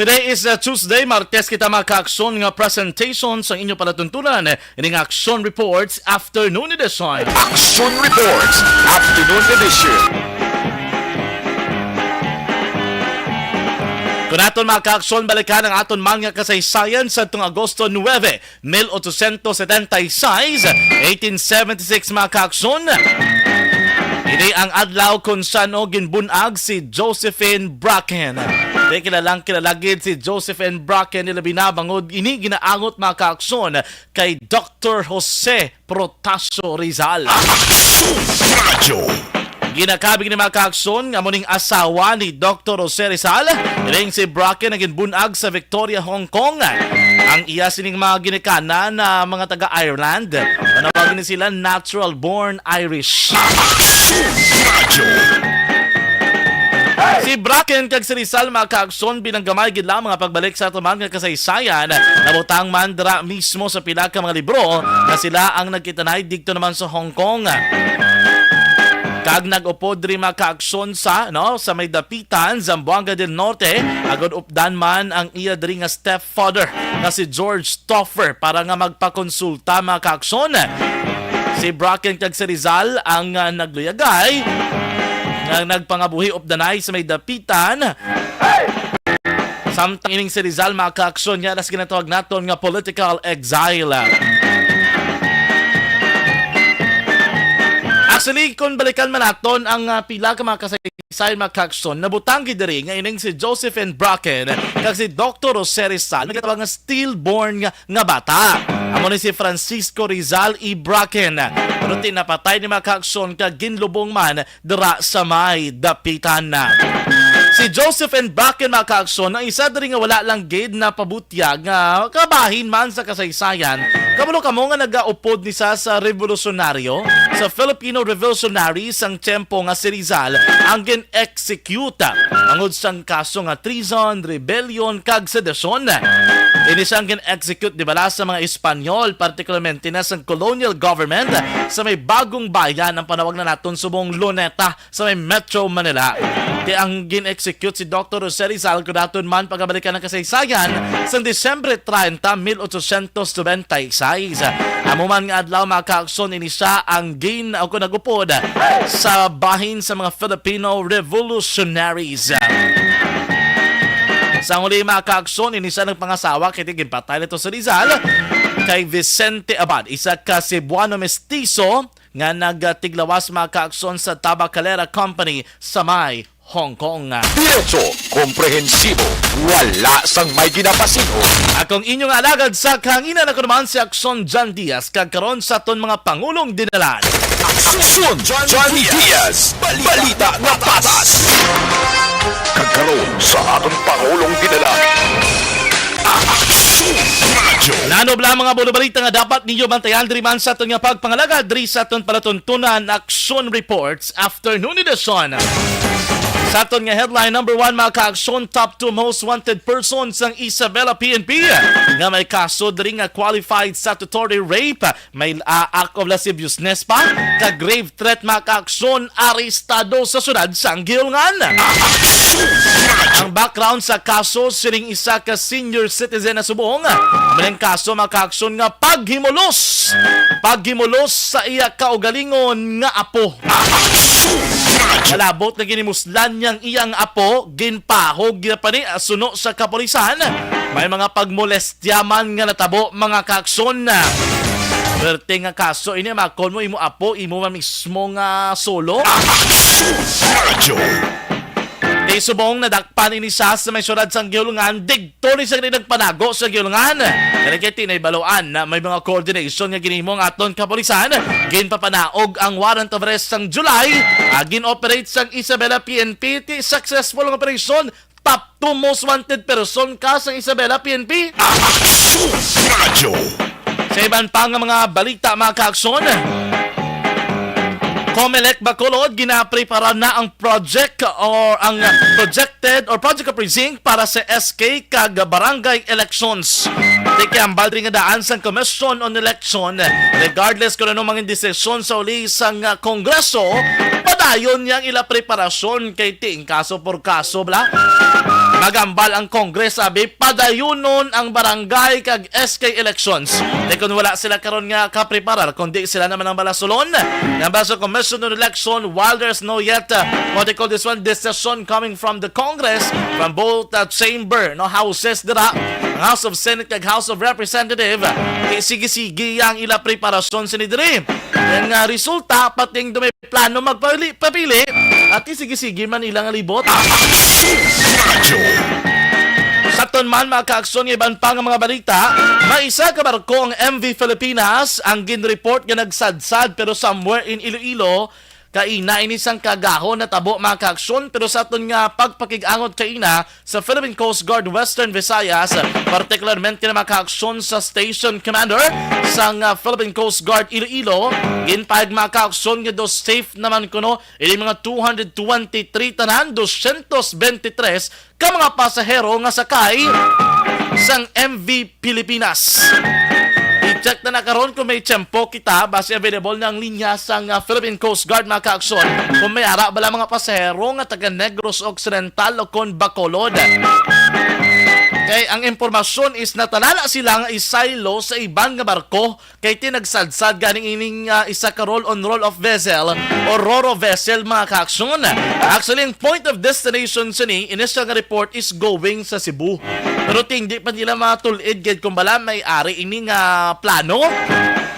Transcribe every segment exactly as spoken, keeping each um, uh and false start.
Today is uh, Tuesday, Martes kita, mga ka-aksyon, nga presentation sa inyo palatuntunan ining Aksyon Reports Afternoon Edition. Action Reports Afternoon Edition. Kung aton, mga ka-aksyon, balikan ang aton man nga kasaysayan sa tong Agosto nuebe, mil ochocientos setenta y seis, eighteen seventy-six, mga ka-aksyon. Ini ang adlaw kung saan, no, ginbunag si Josephine Bracken. Di kilalang kilala gid si Josephine Bracken, nilabi na bangod ini ginaangot, mga ka-aksyon, kay Doktor Jose Protasio Rizal. Action Radio. Ginakabig ni, mga ka-aksyon, nga amo ning asawa ni Doktor Jose Rizal, ining si Bracken, nga ginbunag sa Victoria, Hong Kong. Ang iya sining mga ginikanan na mga taga-Ireland, manawag ni sila natural-born Irish. Action Radio. Si Bracken kag si Rizal, mga ka-aksyon, bilang gamay gid lamang nga pagbalik sa aton man nga kasaysayan, nabutang man dira mismo sa pila ka mga libro nga sila ang nagkitanay didto naman sa Hong Kong. Kag nag-upod diri, mga ka-aksyon, sa, no, sa may Dapitan, Zamboanga del Norte, agod updan man ang iya diri nga stepfather nga si George Toffer para nga magpakonsulta, mga ka-aksyon. Si Bracken kag si Rizal ang, ah, nagluyagay nga nagpangabuhi updanay sa may Dapitan. Samtang ining si Rizal, mga ka-aksyon, niya nas ginatawag naton nga political exile. Actually, kung balikan man naton ang, ah, pila ka mga kasaysayan, mga ka-aksyon, nabutang gid diri nga ining si Josephine Bracken kag si Doktor Jose Rizal, nagkatawag nga stillborn nga, nga bata. Amo ni si Francisco Rizal y Bracken. Pero ti napatay ni, mga ka-aksyon, kag ginlubong man dira sa may Dapitan. Si Josephine Bracken, mga ka-aksyon, ang isa diri nga wala lang gid napabutyag nga kabahin man sa kasaysayan. Kabalo kamo nga nagaupod ni sa, sa revolusyonaryo, sa Filipino revolutionary sang tiyempo nga si Rizal ang gin-execute bangod sang kaso nga treason, rebellion, kag sedisyon. Ini siyang gin-execute, di bala, sa mga Espanyol, partikularmente na sa colonial government sa may Bagong Bayan, ang panawag na naton subong Luneta, sa may Metro Manila. Kay ang gin-execute si Doktor Jose Rizal, kung naton man pagabalikan ang kasaysayan, sa Disyembre treinta, mil ochocientos noventa y seis. Amo man nga adlaw, mga ka-aksyon, ini siya ang gin-, o kung nag-upod sa bahin sa mga Filipino revolutionaries. Sa huli, mga ka-aksyon, ini siya nagpangasawa kay ginpatay nito si Rizal kay Vicente Abad, isa ka Cebuano mestizo nga nagtiglawas, mga ka-aksyon, sa Tabacalera Company sa may Hong Kong. Diretso, komprehensibo, wala sang may ginapasin-o. Akong inyong alagad sa kahanginan, ako naman si Aksyon John Diaz, kag karon sa aton mga pangulong dinalan. Aksyon John Diaz, balita nga patas. Kag karon sa aton pangulong dinalan. Aksyon Radio. Nano bala mga bulo balita nga dapat ninyo bantayan diri man sa aton nga pagpangalagad diri sa aton palatuntunan, Aksyon Reports Afternoon Edition. Sa aton nga headline number one, mga ka-aksyon, top two most wanted persons sang Isabela P N P nga may kaso diri nga qualified statutory rape, may, ah, act of lasciviousness pa, kag grave threat, mga ka-aksyon, arestado sa siyudad sang Guihulngan. Ang background sa kaso, sining isa ka senior citizen na subong, amo ning kaso, mga ka-aksyon, nga paghimulos, paghimulos sa iya kaugalingon nga apo. Malabot nga ginimuslan niyang iyang apo, ginpahog niya pa ni, ah, suno sa kapulisan. May mga pagmolestya man nga natabo, mga ka-aksyon. Perte nga kaso ini, makon mo imo apo, imo man mismo nga solo. Aksyon Radio. Kay subong nadakpan ini siya sa may siyudad sang Guihulngan, digto ni siya nagpanago sa Guihulngan. Kani kay tinay baloan na may mga coordination nga ginhimo ang aton kapulisan. Ginpapanaog ang warrant of arrest sang July. Ah, gin-operate sang Isabela P N P ti successful ang operasyon. Top two most wanted person ka sang Isabela P N P. Aksyon Radio. Sa iban pa nga mga balita, mga ka-aksyon, Comelec Bacolod ginaprepara na ang project or ang projected or project of precinct para sa S K kag barangay elections. Tikambal diri nga daan sang Commission on Election, regardless kung ano mga desisyon sa uli sang, ah, Kongreso, padayon niyang ila preparasyon kay ting kaso por kaso bala. Magambal ang Congress, sabi, padayunon ang barangay kag S K elections. Di kun wala sila karon nga kapreparar, kundi sila naman ang balasulon. Nga ba sa Commission on Election, while there's no yet, uh, what they call this one, decision coming from the Congress, from both, uh, chamber, no, houses dira, ang House of Senate kag House of Representative, uh, sige-sige ang ila preparasyon sini diri. Ang, uh, resulta, pating dumay plano magpapili, papili, at sige-sige man ilang libot. Sa aton man, mga kaaksyon, nga iban pa nga mga balita, may isa ka barko ang M V Filipinas ang ginreport nga nagsadsad, pero somewhere in Iloilo, kaina ini sang kagahon natabo, mga kaaksyon, pero sa aton nga pagpakig-angot kaina sa Philippine Coast Guard Western Visayas, particularmente na mga kaaksyon sa Station Commander sang, ah, Philippine Coast Guard Iloilo, ginpahayag, mga kaaksyon, nga daw safe naman kuno ini mga two hundred twenty-three tanan, dosyentos bentitres ka mga pasahero nga sakay sang M V Pilipinas. I-check na na karon kung may tiyempo kita, basi available na ang linya sang, ah, Philippine Coast Guard, mga kaaksyon, kung may ara bala mga pasahero nga taga Negros Occidental o kon Bacolod. Kay ang impormasyon is natalala sila nga isaylo sa iban nga barko, kay ti nagsadsad ganing ining, ah, isa ka roll-on roll-off vessel o ro-ro vessel, mga kaaksyon. Actually, ang point of destination sini, initial nga report is going sa Cebu. Pero ti, hindi pa nila matulid gid kung bala may ari ini nga plano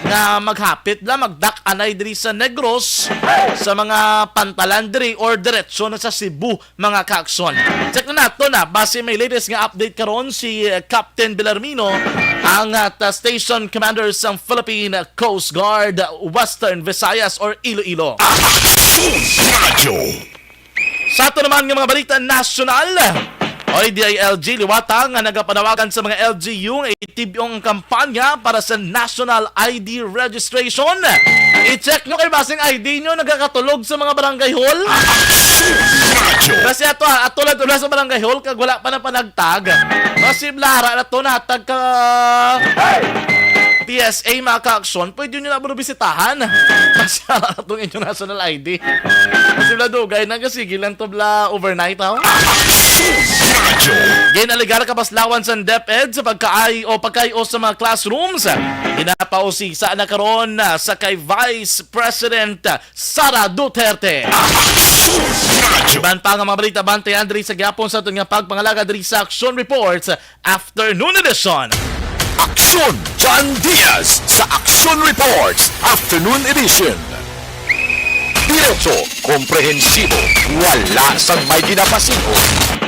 nga maghapit la, magdak anay diri sa Negros, sa mga pantalan diri, or diretso na sa Cebu, mga kaaksyon. Check na nato na, base may latest nga update karon si, eh, Captain Belarmino, ang, ah, ta-, Station Commander sang Philippine Coast Guard Western Visayas or Iloilo. Aksyon Radyo. Sa ato naman nga mga balita nasyonal, o D I L G, liwata nga nagapanawagan sa mga L G U nga itib-ong ang kampanya para sa National I D Registration. I-check nyo kay basing I D nyo nagakatulog sa mga barangay hall. Aksyon Radyo. Kasi ato, ah, ato lang to na sa barangay hall kag wala pa na panagtag. Masiblara na to, natag ka T S A, mga kaaksyon, pwede nyo na ba bisitahan? Kasi wala na tong inyong national I D. Kasi bala dugay na, kasi sige lang to bala overnight, ha? Ginaligar kabaslawan sa DepEd sa pagkaay o pagkayo sa mga classrooms. Ginapausisa na karon, ah, sa kay Vice President, ah, Sara Duterte. Iban pa nga mga balita, bantayan diri sa gihapon sa aton nga pagpangalaga diri sa Aksyon Reports Afternoon Edition. Aksyon John Diaz sa Aksyon Reports Afternoon Edition. Diretso, komprehensibo, wala sang may ginapasingon.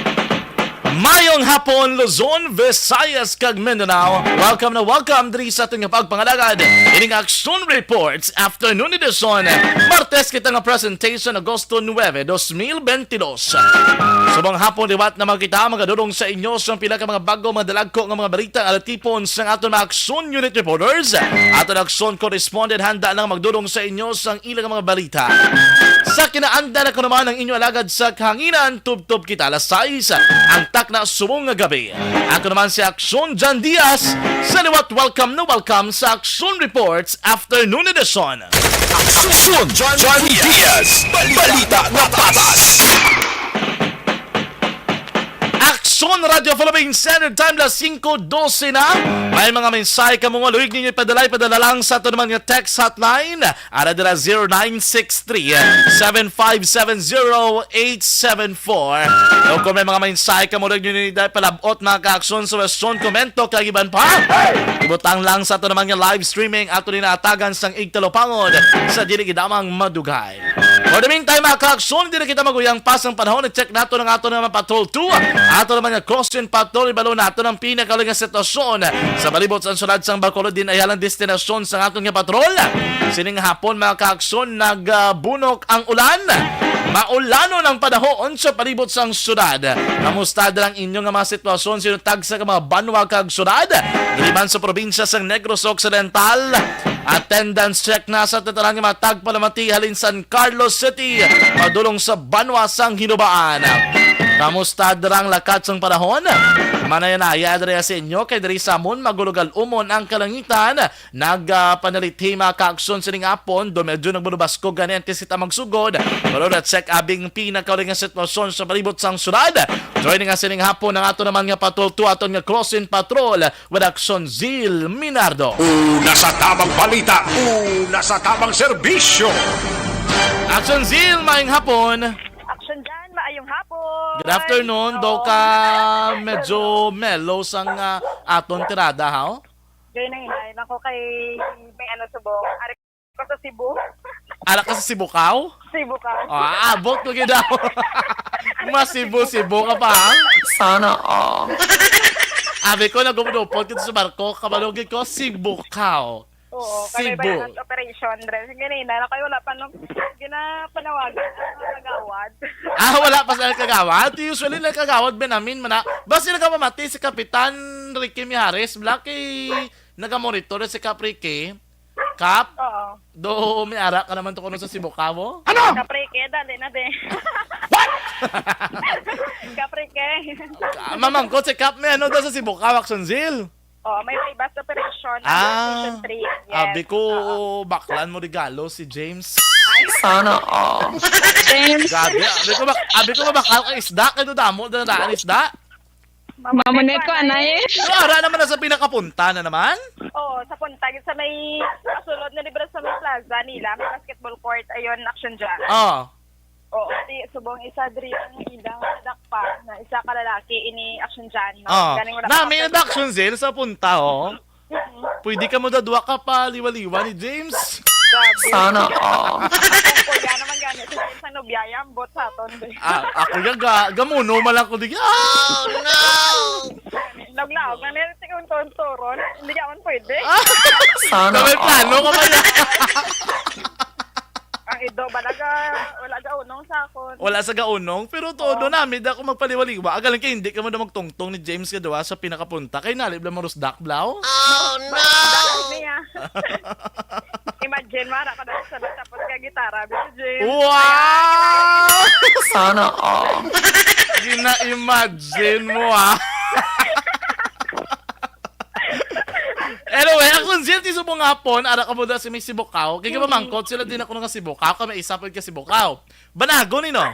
Mayong hapon, Luzon, Visayas, kag Mindanao. Welcome na welcome diri sa aton nga pagpangalagad ining Aksyon Reports Afternoon Edition. Martes kita nga presentation, Agosto nuebe, dos mil benti dos. Subong hapon liwat na mga kita, magadulong sa inyo sa pila ka mga bago, mga dalagko nga mga balita nga natipon sa aton mga Aksyon Unit Reporters. Aton Aksyon Correspondent handa lang magdulong sa inyo sa ilang mga balita. Sa kinaanda na ko naman ang inyo alagad sa kahanginan, tubtob kita alas sais. Ang takna subong nga gabi. Ako naman si Aksyon John Diaz. Sa liwat, welcome na welcome sa Aksyon Reports Afternoon Edition. Aksyon John Diaz, balita na patas. Aksyon Radio Philippines Standard Time, las singko dose na. May mga mensahe kamo nga luyag ninyo ipadala, ipadala lang sa aton naman nga text hotline. Ara dira, zero nine six three, seven five seven, zero eight seven four. O kung may mga mensahe kamo, luyag ninyo palabot, mga kaaksyon, suwestyon, komento, kag iban pa, ibutang lang sa aton naman nga live streaming ato ni naatagan sang igtalupangod sa dili gid lamang madugay. For the meantime, mga kaaksyon, di na kita maguyang pa sang panahon. I-check nato ang ato naman Patrol two. Ato naman nga crossing patrol, ibalo nato ang pinakauli nga sitwasyon sa palibot sang syudad sang Bacolod, diin ang destinasyon sang aton nga patrol. Sining hapon, mga kaaksyon, nagbunok ang ulan. Maulanon ang panahon sa palibot sang syudad. Kamusta dira ang inyo nga mga sitwasyon? Sino tagsa ka mga banwa kag syudad? Diri man sa probinsya sang Negros Occidental, attendance check na sa tanan nga mga tagpalamati halin San Carlos City, padulong sa banwa sang Hinobaan. Kamusta dirang lakat sang panahon? Manaya-naya diri sa inyo, kay diri sa amon magulogal umon ang kalangitan. Nagpanalitima ka aksyon sining hapon, do medyo nagbalubaskog gani ang tisit ang magsugod. Pero let's check abing pinakauling nga sitwasyon sa palibot sang syudad. Joining us sining hapon ang ato naman nga patrol two, aton nga crossing patrol with Action Zil Minardo. Una sa tamang balita, una sa tamang serbisyo. Action Zil, maayong hapon. Action Jan, maayong hapon. Good afternoon, do ka medyo mellow sang, ah, aton tirada, ha? Gay na inay, nako kay may ano subong. Ari ko sa Cebu. Ara ka sa Sibukaw? Sibukaw. Oh, aabot mo gyud daw. Mas Cebu, Cebu ka pa, ha? Sana all. Abi ko, nagumudupot kita sa barko, kabalugid ko, Sibukaw. Oo, kay may Cebu. Bayad operation, dre. Ganina, na kayo wala pa nung ginapanawagan ang kagawad. Ah, wala pa sa kagawad? Usually, lang kagawad, Benamin, mana. Basta nagpamati si Kapitan Ricky Mijares, Black, eh, nagamonitor si Kap Ricky. Kap? Oo. Do, may ara ka naman to kuno sa Sibukaw, oh? Ano? Kap Ricky, dali na, de. What? Kap Ricky. Ah, mamangkot si Kap, may ano daw sa Sibukaw, Action Zil? Oh, may buy-bust operation under Ah, Station three. Yes. Abi ko, Oo. Baklan mo regalo si James. Ay. Sana all. James. Grabe, abi ko, bak-, abi ko mabakal ka isda, kay do damo na daan isda. Mamunit ko, anay. Pero ara naman na sa pinakapunta na naman. Oo, sa punta, sa may, sa sulod na libra sa may plaza nila, may basketball court, ayun, Action Jan. Oh. Oo, ti, subong isa diri ang ilang nadakpan na isa ka lalaki ini Action Jan, no? Ah, Ganing wala nami pa na Action Zil sa punta, oh. Mm-mm. Pwede ka mo dadwa ka pa liwa-liwa ni James. Grabe. Sana all. Kung kuya naman gani, si James ang nobyayan, bot sa aton, be. Ah, ako yung ga gamuno man lang ko di. Oh, no! Naglaog na nila si Unton Turon. Hindi ka man pwede. Ah! Sana may plano all. Ka ba yan? Ang ido ba naga, wala gaunong sa akon. Wala sa gaunong, pero todo Oo. Nami da ako magpaliwaliwa. Agaling kay hindi ka mo na magtungtong ni James ka duwa sa pinakapunta. Kay nalib lang marusdak, blaw? Oh, no! Dahil niya. Imagine, mara ka na sa tapos ka gitara, Mister James. Wow! Sana all. Gina-imagine mo, ah. Anyway, ang concert ni subong hapon, ara ka mo da si may Sibukaw. Kay Mm. Mamangkot sila din ako nga Sibukaw, kami isa po ka Sibukaw. Banago ni, no?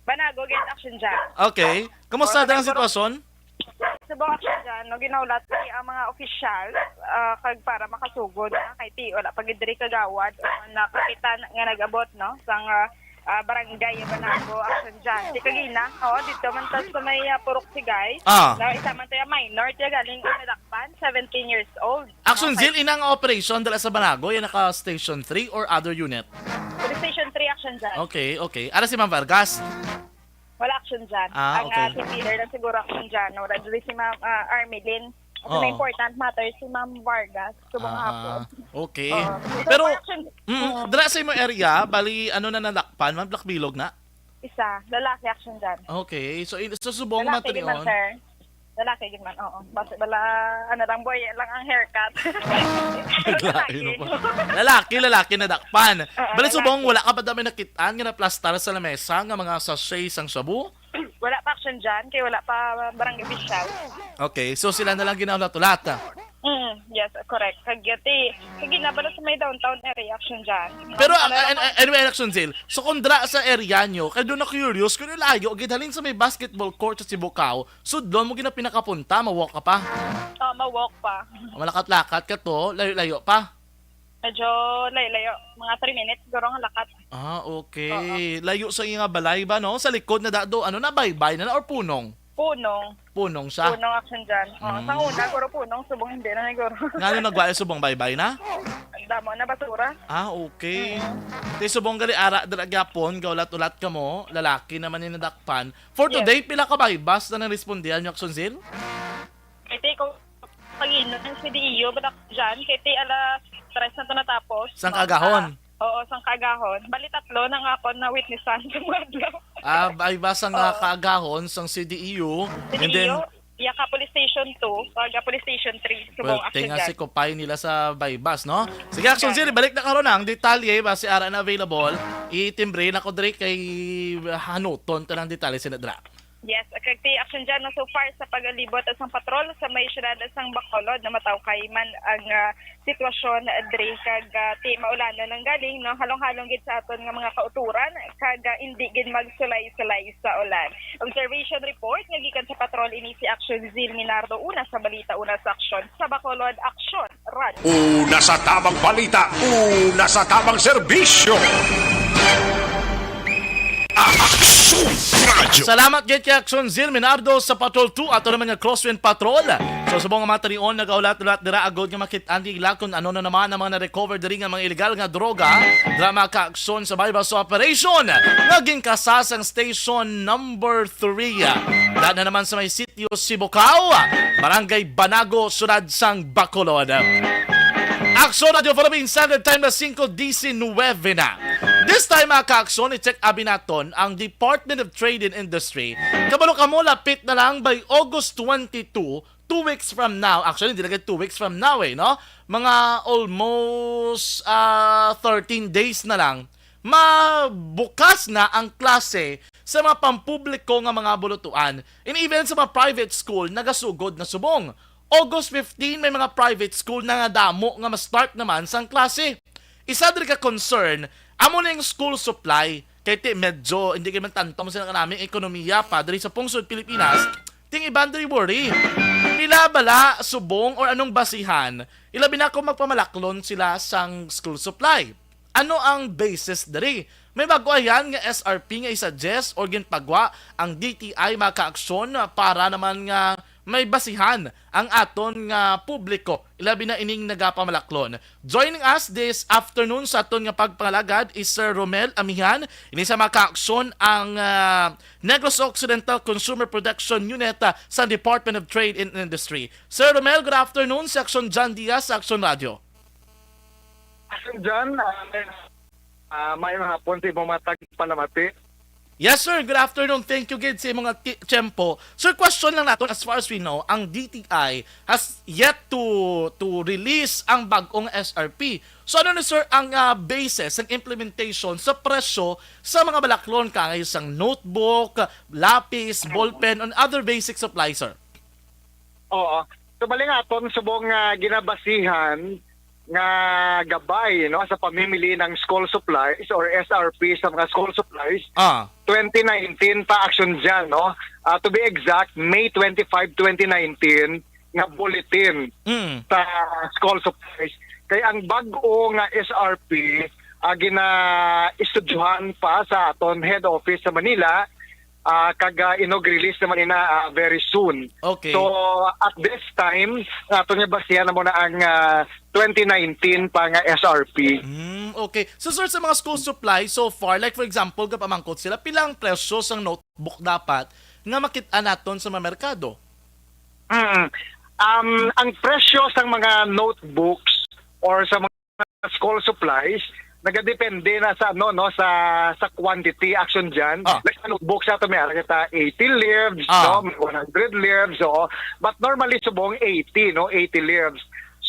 Banago, get Action Jan. Okay. Kumusta Oh, daw ang Banago. Sitwasyon? Subong Action Jan, no, ginahulat ni ang mga official, ah, kag para makasugod na kay ti, wala pa gid diri kagawad o na kapitan nga nag-abot, no, sang, ah, ah, barangay Banago, Action Jan. Di kagina, oo, dito man ta sa may, ah, Purok Sigay. Ah. Na isa man tayo minor, tiya galing inadakpan, seventeen years old. Action Okay. Zil, inang operation dala sa Banago, yan naka Station three or other unit? Police Station three, Action Jan. Okay, okay. Ara si Ma'am Vargas? Wala, Action Jan. Ah, Ang, okay. Ah, team leader lang siguro, Action Jan. Wala dili si Ma'am, ah, Armelin. Kasi Oo. May important matter si Ma'am Vargas. Subong Ah, hapon. Okay. Oo. So, Pero, action, mm, oo. Dira sa imo area, bali, ano na nadakpan, Ma'am? Black Bilog na? Isa, lalaki, Action Jan. Okay. So, in, so subong Lalaki, matri di man, on? Sir. Lalaki, di man, oo. Basta, bala, ano lang, boy, lang ang haircut. Lain Lalaki. Mo pa. Lalaki, lalaki nadakpan. Oo, Bali, subong, lalaki. Wala ka pa dami nakitaan nga naplastar sa lamesa nga mga sachet sang shabu? Wala pa, Action Jan, kay wala pa barangay official. Okay, so sila na lang ginahulat-hulat. Mm, yes, correct. Kag yati, kag ginabalo sa may downtown area, Action Jan. Pero, Ano an-, lang an-, ang anyway, Action Zil, so kung dra sa area nyo, kay doon na curious, kung layo, gid halin sa may basketball court sa Sibukaw, sudlon mo gina pinakapunta, ma-walk ka pa? Oh, ma-walk pa. Malakat-lakat ka to, layo-layo pa? Medyo layo-layo. Mga three minutes, siguro ang lakat. Ah, okay. Oo. Layo sa inyo nga balay ba, no? Sa likod na dado, ano na, baybay na na or punong? Punong. Punong siya? Punong, Action Jan. Oo, Mm. Sa una, siguro punong, subong hindi na, siguro. Nga, ano, nagwala subong baybay na? Ang damo na basura. Ah, okay. Mm. Ti subong gali ara dira gyapon, gaulat-ulat ka mo, lalaki naman ni nadakpan. For Yes. Today, pila ka buy-bust na nang respondihan nyo, Action Zil? Kay ti, kung pag-inom ng C D E U, ba't ako dyan? Kay ti, alas tres na to natapos. Sang kaagahon? Ah, oo, sang kaagahon. Bali, tatlo na nga ako na witnessan sa mga adlaw. Ah, buy-bust ang, ah, Oo. Kaagahon sang C D E U, C D E U, and then, yaka Police Station two, pag, ah, Police Station three, subong Well, Action tinga Jan. Si kupay nila sa buy-bust, no? Sige, Action Jan. Zil, balik na karon ang detalye, basi ara na available. Itimbre na ko diri kay hanuton ta lang detalye sina dra. Yes, kag ti action dyan, no, so far sa pagalibot sang patrol sa may siyudad sang Bacolod, no, matawkay man ang ah, sitwasyon diri kag ah, ti maulanon ang galing, no, halong-halong gid sa aton nga mga kauturan kag ah, indi gid magsulay-sulay sa ulan. Observation report nga gikan sa patrol ini si Action Zil Minardo, una sa balita, una sa aksyon sa Bacolod, Aksyon Radyo. Una sa tamang balita, una sa tamang serbisyo. Aksyon Radyo. Salamat gid kay Action Zil Minardo sa Patrol two, ato naman nga Crosswind Patrol. So, subong nga mga talion, nagaulat-ulat dira agod nga makit-an nila kung ano na naman ang mga na-recover diri nga mga illegal nga droga. Drama ka aksyon sa buy-bust operation nga ginkasa sang station number three. Daan na naman sa may sitio Sibocao, Barangay Banago, siyudad sang Bacolod. Aksyon Radio Philippines Standard Time na singko diecinuebe na. This time, mga ka-aksyon, i-check abi naton ang Department of Trade and Industry. Kabalo kamo, lapit na lang by August twenty-two, two weeks from now. Actually, hindi na gid two weeks from now eh, no? Mga almost ah, thirteen days na lang, mabukas na ang klase sa mga pampubliko nga mga bulutuan. And even sa mga private school, nagasugod na subong. August fifteen, may mga private school na nga damo nga ma-start naman sang klase. Isa diri ka concern, amo na yung school supply. Kay ti, medyo, hindi ka man tanto mo sila kanaming ekonomiya pa diri sa pungsod Pilipinas. Ting iban diri worry. Pila bala subong or anong basihan? Ilabi na kung magpamalaklon sila sang school supply. Ano ang basis diri? May bago ayan nga S R P nga i-suggest or ginpagwa ang D T I, mga kaaksyon, para naman nga may basihan ang aton nga publiko, ilabi na ining nagapamalaklon. Joining us this afternoon sa aton nga pagpangalagad is Sir Romel Amihan, ini sa mga kaaksyon ang ah, Negros Occidental Consumer Production Unit ah, sa Department of Trade and Industry. Sir Romel, good afternoon. Si Aksyon John Diaz sa Aksyon Radio. Action dyan, ah, may, ah, may hapon sa imong mga tagpalamati. Yes, sir. Good afternoon. Thank you gid sa imong ti- tiyempo. Sir, question lang naton, as far as we know, ang D T I has yet to to release ang bag-ong S R P. So ano na, sir, ang ah, basis, ang implementation sa presyo sa mga balaklon, kangay sang notebook, lapis, ballpen, and other basic supplies, sir? Oo. So, bali nga aton subong nga ginabasihan nga gabay, no, sa pamimili ng school supplies or S R P sa mga school supplies, Ah. twenty nineteen pa action dyan, no? Ah, to be exact, May twenty-five, twenty nineteen nga bulletin Mm. sa school supplies. Kay ang bag-o nga S R P, ah, gina-estudyohan pa sa aton head office sa Manila, ah, kag ah, inog-release naman ina ah, very soon. Okay. So, at this time, ato nga basihan na muna ang ah, twenty nineteen pa nga S R P. Mm, okay. So, sir, sa mga school supply so far, like for example, gapamangkot sila, pila ang presyo sang notebook dapat nga makit-an naton sa mga merkado? Mm. Um, ang presyo sang mga notebooks or sa mga school supplies nagadepende na sa ano, no, sa sa quantity action dyan. Ah. Like sa notebook sa ato may ara kita eighty leaves, Ah. no, may one hundred leaves, oo. But normally subong eighty, no, eighty leaves.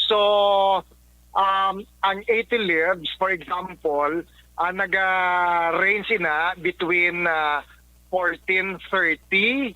So um ang eighty leaves, for example, ah, naga-range ina between ah, fourteen thirty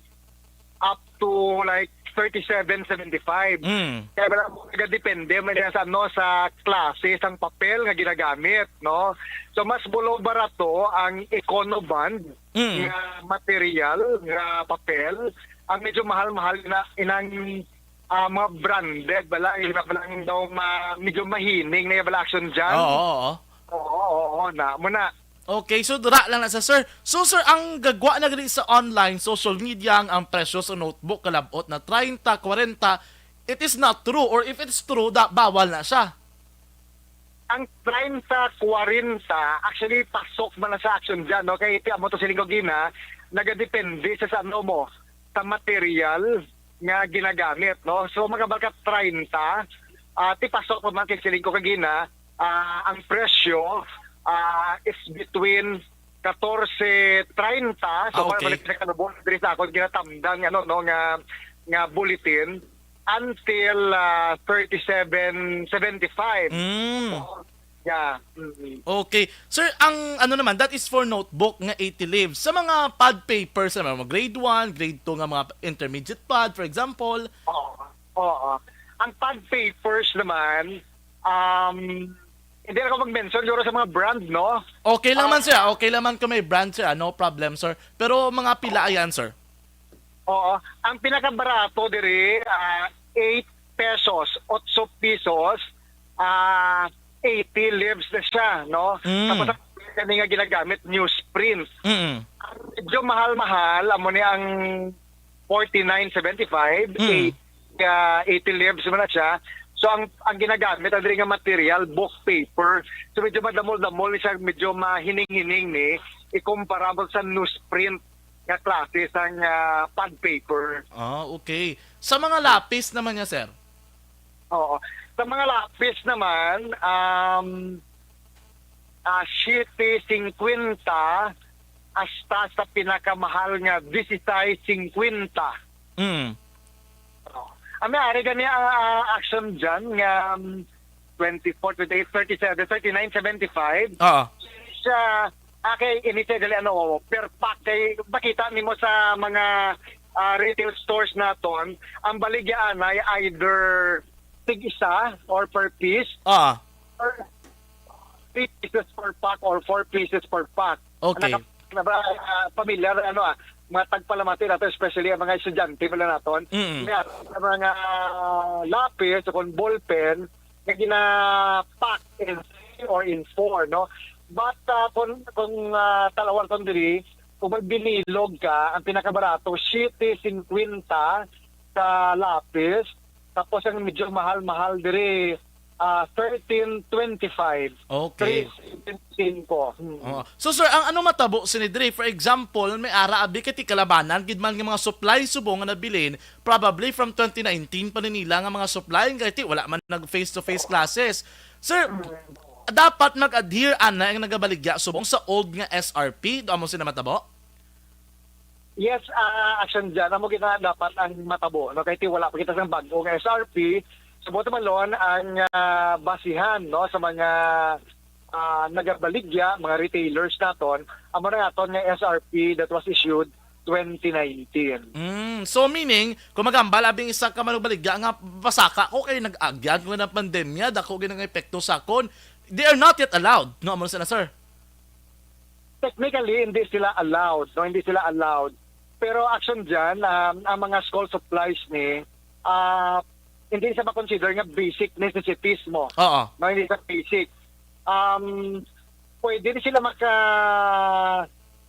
up to like thirty-seven seventy-five. Mm. Kaya wala mo depende man sa ano sa klase sang papel nga ginagamit, no? So mas bulo barato ang Econobond Mm. nga material nga papel, ang medyo mahal-mahal na inang ah, mga branded bala, ila bala ang daw ma, medyo mahining na bala action dyan. Oo, oo. Oo, oo, oo, na mo na. Okay, so dura lang na sa sir. So sir, ang gagwa na gani sa online, social media, ang, ang presyo sa notebook kalabot na treinta, kwarenta, it is not true, or if it's true, da, bawal na siya? Ang treinta, kwarenta, actually pasok man na sa action dyan, no? Kay iti amo to siling ko gina, nagadepende sa, sa ano mo, sa material nga ginagamit, no? So magabal ka treinta, ah, ti pasok pa man kay siling ko kagina, ah, ang presyo ah, is between katorse treinta, so Ah, okay. Balik sa kanubon diri sa akon ginatamdan nga, ano, no, nga nga bulletin until ah, thirty-seven seventy-five. Mm. So, Yeah. Mm-mm. Okay. Sir, ang ano naman, that is for notebook nga eighty leaves. Sa mga pad papers naman, mga grade one, grade two nga mga intermediate pad, for example. Oo. Oo. Ang pad papers naman, um, hindi na ako mag-mention siguro sa mga brand, no? Okay lang man, sir. Okay lang man kung may brand, sir. Ah, no problem, sir. Pero mga pila ayan, sir? Oo. Ang pinakabarato diri, ah, eight pesos, otso pesos, ah, eighty leaves na siya, no? Mm. Tapos ang kani nga ginagamit, newsprint. Mm. Ang medyo mahal-mahal, amo ni ang forty-nine seventy-five, Mm. eight, ah, eighty leaves man na siya. So ang ang ginagamit ang diri nga material, book paper. So medyo madamol-damol ni siya, medyo mahining-hining ni ikumpara mo sa newsprint nga klase sang ah, pad paper. Ah, okay. Sa mga lapis naman niya, sir? Oo. Sa mga lapis naman, um, ah, siyete singkwenta hasta sa pinakamahal nga disisais singkwenta. Mm. Oh. Ang may ari gani ang ah, action dyan nga um, twenty-four, twenty-eight, thirty-seven, thirty-nine seventy-five. Oo. Siya, ah, kay ini siya gali ano, per pack kay makita nimo sa mga ah, retail stores naton, ang baligya anay either tig isa or per piece Ah, or three pieces per pack or four pieces per pack. Okay. Naka, na ba, ah, pamilyar ano ah, mga tagpalamati nato, especially ang mga estudyante pala naton. Mm. Nga, ang mga lapis o kung ballpen na gina-pack in three or in four, no? But ah, kung kung ah, talawan kon diri, kung magbibilog ka, ang pinakabarato siyete singkwenta sa lapis, tapos ang medyo mahal-mahal diri ah, thirteen twenty-five. Okay. Three seventy-five. Hmm. Oh. So sir, ang ano matabo sini diri? For example, may ara abi kay ti kalabanan gid man nga mga supply subong nga nabilin, probably from twenty nineteen pa ni nila nga mga supply kay ti wala man nag face to face classes. Sir, dapat mag-adhere ana ang nagabaligya subong sa old nga S R P, do amo sila matabo? Yes, ah, action dyan. Amo kita dapat ang matabo, no? Kay ti wala pa kita sa bag-o nga S R P. Sa buot malon, ang ah, basihan, no, sa mga ah, nagabaligya, mga retailers naton, amo na aton nga S R P that was issued twenty nineteen. Mm, so meaning, kung magambal abing isa ka manugbaligya nga pasaka ko kay nag-agyan ko ng pandemya, dako gyud ang epekto sa akon, they are not yet allowed, no? Amo sila, sir. Technically, hindi sila allowed, no? Hindi sila allowed. Pero action dyan, um, ang mga school supplies ni, ah, hindi siya makonsider nga basic necessities mo. Oo. No, hindi siya basic. Um, pwede din sila maka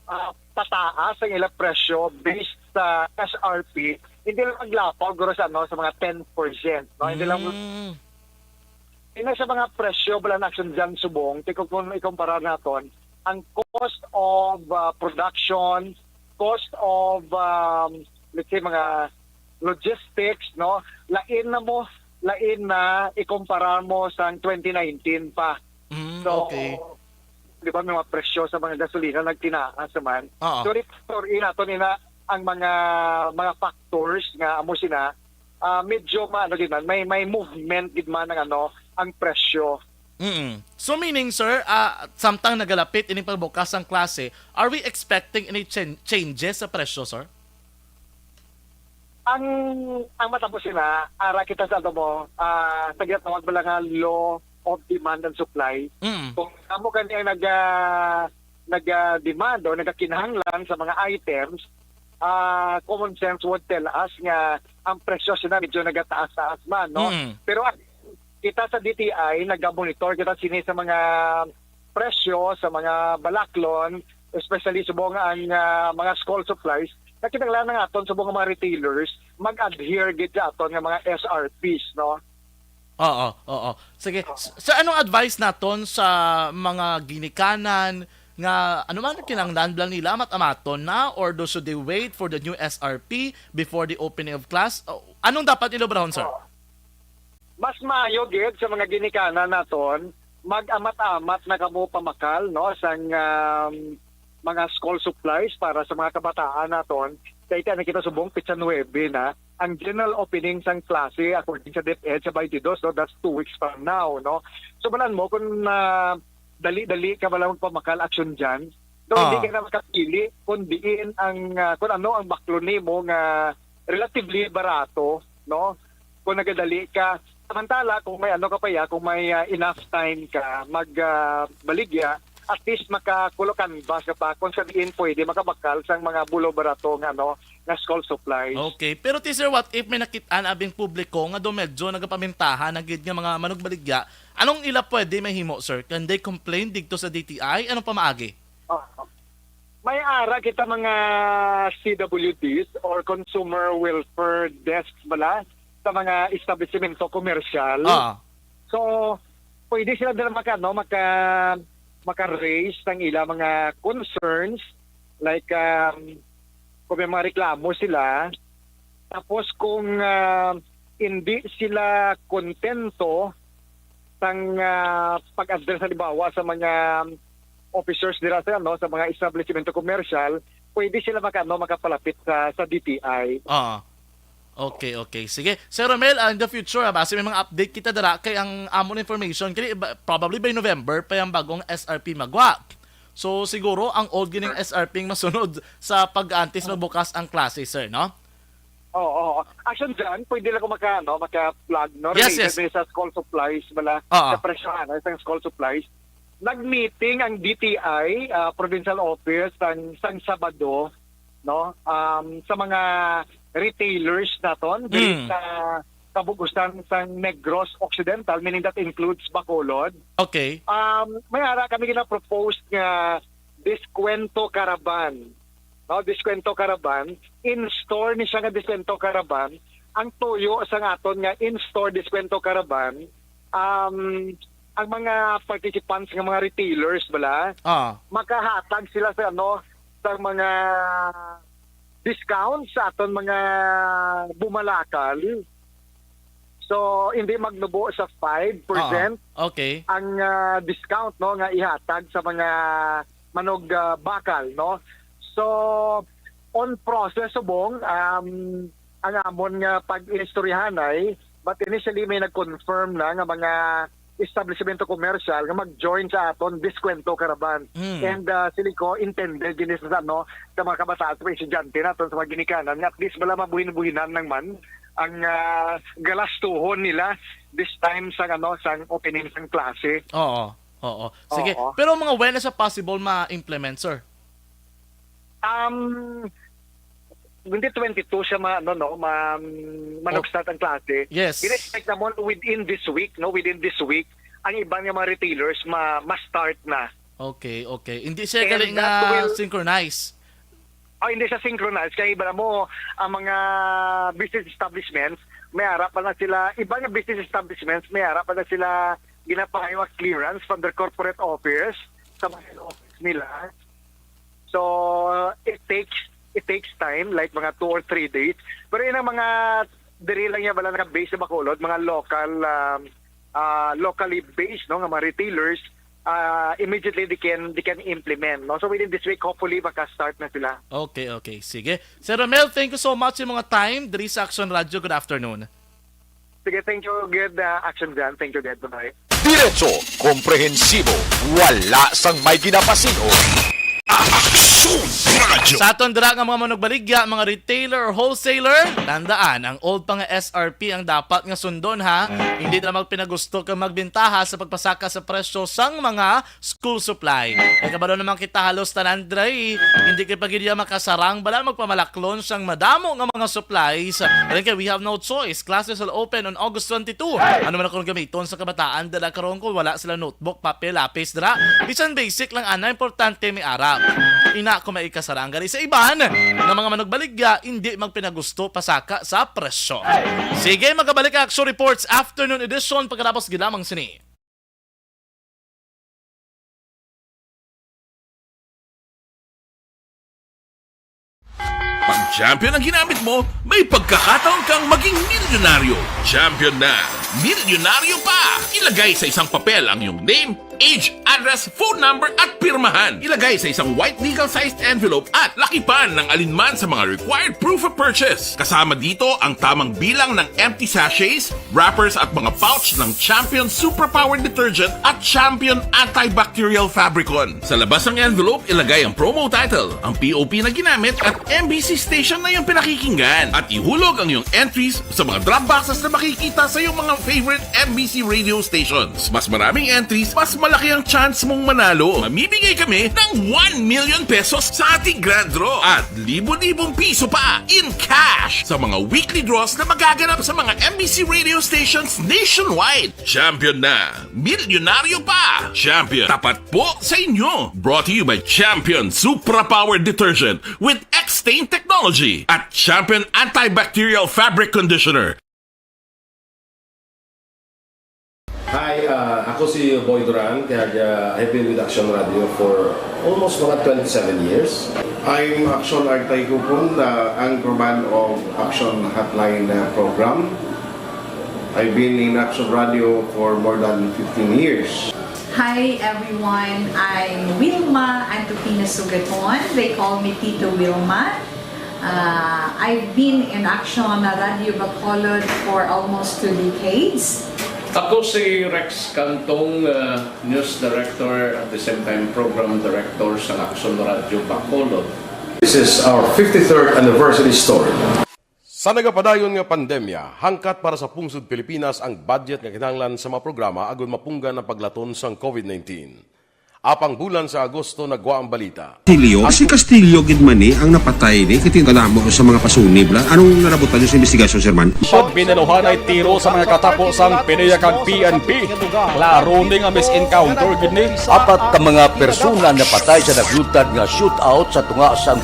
ah, pataas ang ilang presyo based sa S R P. Hindi lang maglapaw guro sa ano, sa mga ten percent, no? Hindi lang Mm. Ina sa mga presyo bala na action dyan subong, ti kung kung ikumpara naton ang cost of ah, production, cost of um, let's say mga logistics, no? Lain na mo, lain na ikumpara mo sang twenty nineteen pa. Mm, So, okay. Di ba may mga presyo sa mga gasolina nagtinaas naman. Oo. So, ito, ina to nina ang mga mga factors nga amo sina ah, medyo maano gid man, may may movement gid man ang ano, ang presyo. Mm. So meaning, sir, ah, samtang nagalapit ining pagbukas sang klase, are we expecting any chen- changes sa presyo, sir? Ang ang matapos sina, ara kita sa ano mo, ah, sa ginatawag bala nga law of demand and supply. Mm. Kung amo kani ang naga naga-demand o nagakinahanglan sa mga items, ah, common sense would tell us nga ang presyo sila medyo nagataas-taas man, no? Mm. Pero ah, kita sa D T I, naga-monitor kita sini sa mga presyo sa mga balaklon, especially subong ang ah, mga school supplies, na kinahanglan nga aton subong nga mga retailers mag-adhere gid sa aton nga mga S R Ps, no? Oo, oo. Sige. S- Sir, anong advice naton sa mga ginikanan nga ano man kinahanglan lang nila amat-amaton na, or do should they wait for the new S R P before the opening of class? O, anong dapat nila obrahon, sir? Mas maayo gid sa mga ginikanan naton mag-amat-amat na kamo pamakal, no, sang um, mga school supplies para sa mga kabataan naton. Kay iti na kita subong petsa nuebe na ang general opening sang klase according sa DepEd sa twenty-two, no? That's two weeks from now, no? So, balan mo kung, ah, dali-dali ka bala magpamakal action dyan, so, hindi Ah. ka na makapili kung diin ang, ah, kung ano ang baklon nimo nga relatively barato, no? Kung nagadali ka. Samantala, kung may ano ka pa ya, kung may, ah, enough time ka mag, ah, baligya, at least makakulo canvas ka pa kung sa diin pwede makabakal sang mga bulo barato nga, ano, nga school supplies. Okay. Pero, teacher, what if may nakit-an abing publiko nga do medyo nagapamintahan na gid nga mga manugbaligya? Anong ila pwede mahimo, sir? Can they complain didto sa D T I? Anong pamaagi? Ah, may ara kita mga C W Ds or consumer welfare desks bala sa mga establisemento komersyal. Ah. So, pwede sila dira maka, no, maka, maka-raise sang ila mga concerns, like, um, kung may mga reklamo sila, tapos kung, ah, hindi sila kontento sang, ah, pag-address, halimbawa, sa mga officers dira sa, ano, sa mga establishmento komersyal, pwede sila maka, ano, makapalapit sa, sa D T I. Ah. Okay, okay. Sige. Sir Romel, ah, in the future, ah, basi may mga update kita dira kay ang amon information kini ba, probably by November pa yung bagong S R P magwa. So siguro ang old gining S R P ang masunod sa pag-antes magbukas ang klase, sir, no? Oo, oo. Action dyan, pwede lang ko maka, ano, maka-plug, no? Yes, Related yes. May sa school supplies, bala, Oo. Sa presyohan, no? Sa school supplies. Nag-meeting ang D T I, ah, provincial office, sang, sang Sabado, no? Um, sa mga retailers naton, diri Mm. sa kabug-usan sang Negros Occidental, meaning that includes Bacolod. Okay. Um, may ara kami gina-propose nga diskwento caravan. No, diskwento caravan, in-store ni siya nga diskwento caravan. Ang tuyo sang aton nga in-store diskwento caravan, um, ang mga participants nga mga retailers bala, Ah. makahatag sila sa, ano, sa mga discounts sa aton mga bumalakal. So, hindi magnubo sa five percent Ah, okay. ang, ah, discount, no, nga ihatag sa mga manog, ah, bakal, no? So, on process subong, um, ang amon nga pag-inistoryahanay, but initially may nag-confirm na nga mga establishmento komersyal nga mag-join sa aton diskwento caravan. Mm. And, ah, sili ko, intended gini sa, ano, sa mga kabataan, sa mga estudyante naton, sa mga ginikanan, nga at least wala mabuhin-buhinan lang man ang, ah, galastuhon nila this time sa, ano, sang opening sang klase. Oo, oo. Sige. Oo. Pero mga when is a possible ma-implement, sir? Um, hindi twenty-two siya ma-, ano, no, ma-, manag-start ang klase. Yes. In-expect namon within this week, no, within this week, ang iban nga mga retailers ma-, ma-start na. Okay, okay. Hindi siya And gali that nga will synchronize. Oh, hindi siya synchronize. Kaya iba na mo, ang mga business establishments, may ara pa na sila, iba nga business establishments, may ara pa na sila ginapahayo ang clearance from their corporate office sa mga head office nila. So, it takes, it takes time, like mga two or three days. Pero yun ang mga diri lang niya, wala naka-base sa Bacolod, mga local, um, ah, locally based, no, nga mga retailers, ah, immediately they can, they can implement, no? So within this week, hopefully, maka-start na sila. Okay, okay. Sige. Sir Romel, thank you so much sa mga time diri sa Action Radio. Good afternoon. Sige, thank you, good, ah, Action Jan. Thank you, good. Bye-bye. Diretso, komprehensibo, wala sang may ginapasin-on. Action Radio. Sa aton dira nga mga manugbaligya, mga retailer or wholesaler, tandaan, ang old pa nga S R P ang dapat nga sundon, ha. Hindi na magpinagusto kag magbentaha sa pagpasaka sa presyo sang mga school supply. Kay kabalo naman kita, halos tanan diri, hindi kay pagidya makasarang bala magpamalaklon sang madamo nga mga supplies. Kay we have no choice. Classes will open on August twenty-two. Ano man akong gamiton sa kabataan dala karon kung wala sila notebook, papel, lapis dira? Bisan basic lang ana, importante may ara. Ina, kung may ikasarang gali sa iban nga mga manugbaligya, hindi magpinagusto pasaka sa presyo. Sige, magabalik ang Action Reports Afternoon Edition pagkatapos gid lamang sini. Pag champion ang ginamit mo, may pagkakataon kang maging milyonaryo. Champion na, milyonaryo pa! Ilagay sa isang papel ang iyong name, Age, address, phone number at pirmahan. Ilagay sa isang white legal-sized envelope at lakipan ng alinman sa mga required proof of purchase. Kasama dito ang tamang bilang ng empty sachets, wrappers at mga pouch ng Champion Superpower Detergent at Champion Antibacterial Fabricon. Sa labas ng envelope, ilagay ang promo title. Ang P O P na ginamit at M B C station na iyong pinakikinggan. At ihulog ang iyong entries sa mga drop boxes na makikita sa iyong mga favorite M B C radio stations. Mas maraming entries, mas malaki ang chance mong manalo. Mamimigay kami ng one million pesos sa ating grand draw at libo-libong piso pa in cash sa mga weekly draws na magaganap sa mga M B C radio stations nationwide. Champion na! Milyonaryo pa! Champion, tapat po sa inyo! Brought to you by Champion Supra Power Detergent with X-Stain Technology at Champion Antibacterial Fabric Conditioner. Hi, ah, ako si Boy Duran, kag ah, I've been with Action Radio for almost mga twenty-seven years. I'm Action Artay Kupon, the anchorman of Action Hotline uh, program. I've been in Action Radio for more than fifteen years. Hi everyone, I'm Wilma Antupina Sugaton. They call me Tito Wilma. Uh, I've been in Action Radio Bacolod for almost two decades. Ako si Rex Cantong, uh, News Director at the same time Program Director sa Action Radio Bacolod. This is our fifty-third anniversary story. Sa nagapadayon nga pandemya, hangkat para sa pungsod Pilipinas ang budget nga kinahanglan sa mga programa agud mapunggan ang paglaton sang COVID nineteen. Apang bulan sa Agosto nagwa ang balita. Castillo, si Castillo gid man ni ang napatay ni, kay kadamo sa mga pasunib la. Anong narabutan niyo sa investigasyon, Sir Man? Pag binaluhanay tiro sa mga katapo sang PDEA kag P N P, klaro ni nga mis-encounter gid ni. Apat ka mga persona napatay sa naglutad nga shootout sa tunga sang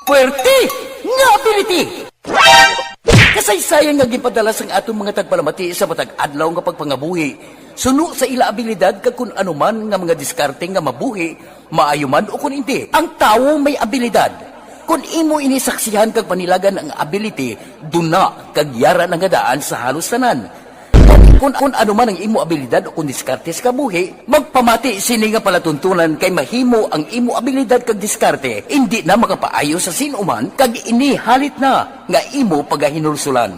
Puwerte nga ability! Kasaysayan nga ginpadala sang aton mga tagpalamati sa matag adlaw nga pagpangabuhi suno sa ila abilidad kag kun ano man nga mga diskarte nga mabuhi, maayo man o kun indi. Ang tawo may abilidad. Kun imo ini saksihan kag panilagan ang ability, duna kag yara na nga daan sa halos tanan. Kun, kun ano man ang imo abilidad o kun diskarte sa kabuhi, magpamati sini nga palatuntunan kay mahimo ang imo abilidad kag diskarte indi na makapaayo sa sin-o man kag ini halit na nga imo pagahinulsulan.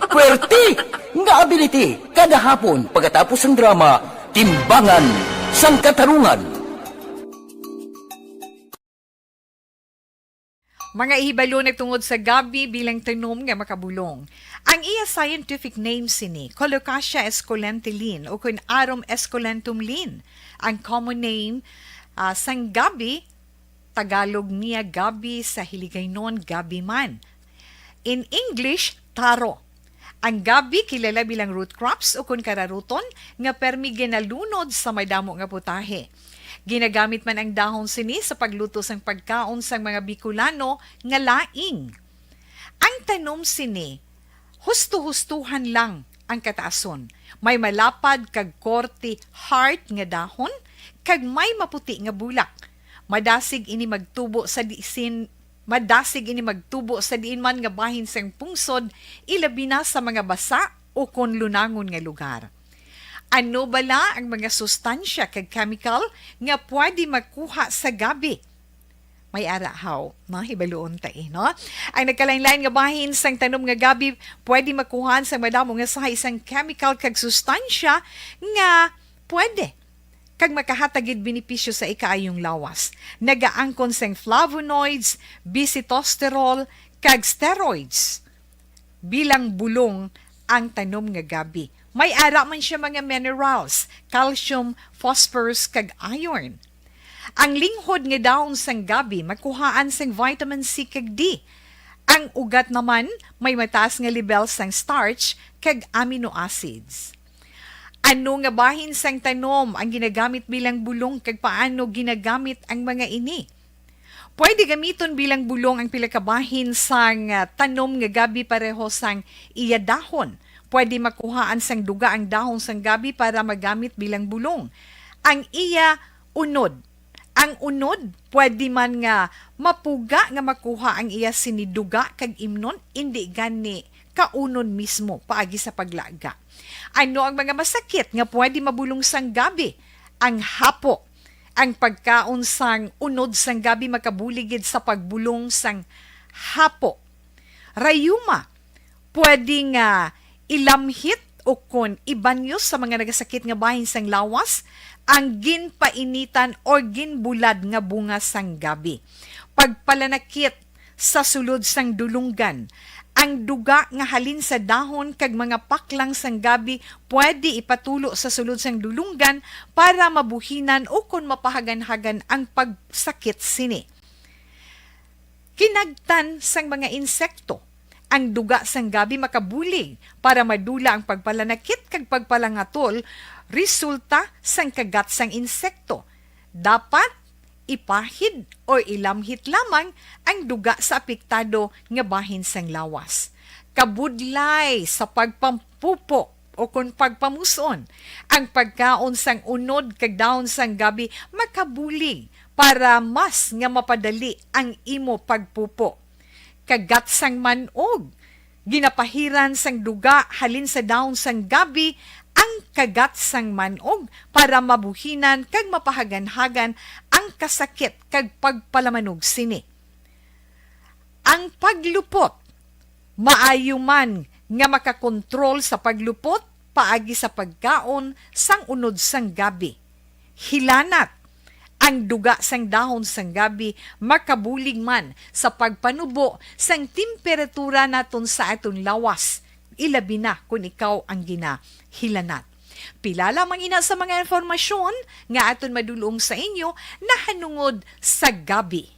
Puwerte nga ability kada hapon pagkatapos sang drama, Timbangan sang Katarungan. Mga hibalo nagtungod sa gabi bilang tanom nga makabulong. Ang iya scientific name sini, Colocasia esculenta Lin, ukon Arum esculentum Lin. Ang common name, ah, sang gabi, Tagalog niya gabi, sa Hiligaynon gabi man. In English, taro. Ang gabi kilala bilang root crops ukon kararuton nga permi ginalunod sa madamo nga putahe. Ginagamit man ang dahon sini sa pagluto sang pagkaon sang mga Bicolano nga laing. Ang tanom sini, husto-hustohan lang ang kataason. May malapad kag korte heart nga dahon kag may maputi nga bulak. Madasig ini magtubo sa disin Madasig ini magtubo sa diin man nga bahin sang pungsod, ilabi na sa mga basa o kon lunangon nga lugar. Ano bala ang mga sustansya kag chemical nga pwede makuha sa gabi? May ara haw, no? Hibaluon ta, eh, no? Ang nagkalain-lain nga bahin sang tanom nga gabi pwede makuhaan sang madamo nga sahi sang chemical kag sustansya nga pwede kag makahatag gid benepisyo sa ikaayong lawas. Nagaangkon sing flavonoids, bisitosterol, kag steroids bilang bulong ang tanom nga gabi. May ara man siya mga minerals, calcium, phosphorus, kag iron. Ang linghod nga dahon sang gabi makuhaan sang vitamin C kag D. Ang ugat naman may mataas nga lebel sang starch kag amino acids. Ano nga bahin sang tanom ang ginagamit bilang bulong kag paano ginagamit ang mga ini? Pwede gamiton bilang bulong ang pila ka bahin sang, ah, tanom nga gabi pareho sang iya dahon. Pwede makuhaan sang duga ang dahon sang gabi para magamit bilang bulong. Ang iya unod. Ang unod pwede man nga mapuga nga makuha ang iya sini duga kag imnon, indi gani kaunon mismo paagi sa paglaga. Ano ang mga masakit nga pwede mabulong sang gabi? Ang hapo. Ang pagkaon sang unod sang gabi makabulig gid sa pagbulong sang hapo. Rayuma, pwede nga ilamhit o kon ibanyos sa mga nagasakit nga bahin sang lawas ang ginpainitan or ginbulad nga bunga sang gabi. Pagpalanakit sa sulod sang dulonggan. Ang duga nga halin sa dahon kag mga paklang sang gabi pwede ipatulo sa sulod sang dulonggan para mabuhinan o kon mapahaganhagan ang pagsakit sini. Kinagtan sang mga insekto. Ang duga sang gabi makabulig para madula ang pagpalanakit kag pagpalangatol resulta sang kagat sang insekto. Dapat ipahid o ilamhit lamang ang duga sa apektado nga bahin sang lawas. Kabudlay sa pagpampupo o kon pagpamuson, ang pagkaon sang unod kag dahon sang gabi makabulig para mas nga mapadali ang imo pagpupo. Kagat sang man-og. Ginapahiran sang duga halin sa dahon sang gabi ang kagat sang man-og para mabuhinan kag mapahaganhagan ang kasakit kag pagpalamanog sini. Ang paglupot. Maayo man nga makakontrol sa paglupot paagi sa pagkaon sang unod sang gabi. Hilanat. Ang duga sang dahon sang gabi makabulig man sa pagpanubo sang temperatura naton sa aton lawas, ilabi na kon ikaw ang ginahilanat. Pila lamang ina sa mga impormasyon nga aton madulong sa inyo nahanungod sa gabi.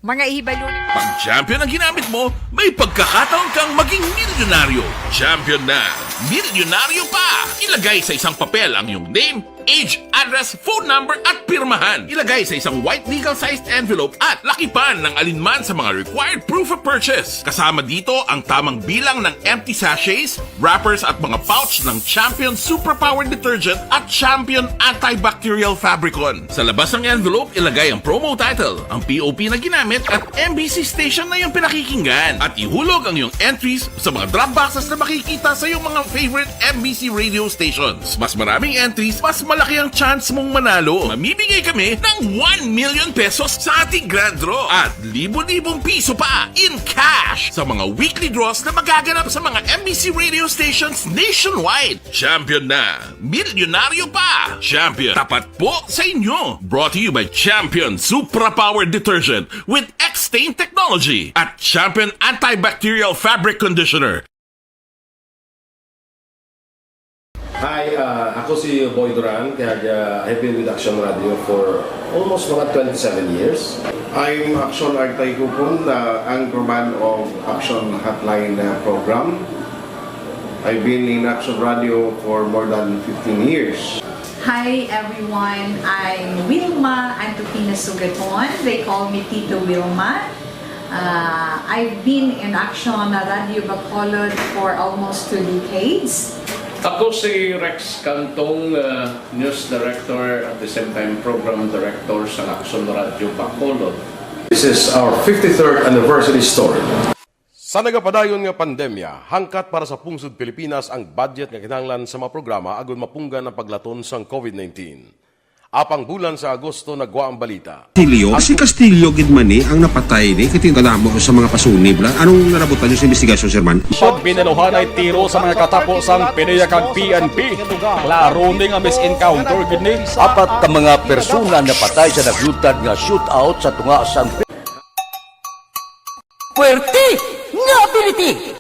Mga ihibalon. Pag Champion ang ginamit mo, may pagkakataon kang maging milyonaryo. Champion na, milyonaryo pa! Ilagay sa isang papel ang iyong name, age, address, phone number, at pirmahan. Ilagay sa isang white legal-sized envelope at lakipan ng alinman sa mga required proof of purchase. Kasama dito ang tamang bilang ng empty sachets, wrappers, at mga pouch ng Champion Superpower Detergent at Champion Antibacterial Fabricon. Sa labas ng envelope, ilagay ang promo title, ang P O P na ginamit, at M B C station na iyong pinakikinggan. At ihulog ang iyong entries sa mga drop boxes na makikita sa iyong mga favorite M B C radio stations. Mas maraming entries, mas malaki ang chance mong manalo. Mamimigay kami ng one million pesos sa ating grand draw at libo-libong piso pa in cash sa mga weekly draws na magaganap sa mga M B C radio stations nationwide. Champion na! Milyonaryo pa! Champion, tapat po sa inyo! Brought to you by Champion Supra Power Detergent with X-Stain Technology at Champion Antibacterial Fabric Conditioner. Hi, ah, ako si Boy Duran, kag, ah, I've been with Action Radio for almost mga twenty-seven years. I'm Action Artay Kupon, ah, anchorman of Action Hotline, ah, program. I've been in Action Radio for more than fifteen years. Hi everyone, I'm Wilma Antokina Sugaton. They call me Tito Wilma. Uh, I've been in Action Radio Bacolod for almost two decades. Ako si Rex Cantong, uh, News Director at the same time Program Director sa Action Radio Bacolod. This is our fifty-third anniversary story. Sa nagapadayon nga pandemya, hangkat para sa pungsod Pilipinas ang budget nga kinahanglan sa mga programa agud mapunggan ang paglaton sang COVID nineteen. Apang bulan sa Agosto nagwa ang balita. Castillo? Si Castillo gid man ni ang napatay ni, kay tingala mo sa mga pasunib la. Anong narabutan niyo sa investigasyon, Sir Man? Pag binaluhanay tiro sa mga katapo sang PDEA kag P N P. Klaro ni nga mis-encounter gid ni. Apat ka mga persona napatay sa naglutad nga shootout sa tunga sang Puwerte nga ability!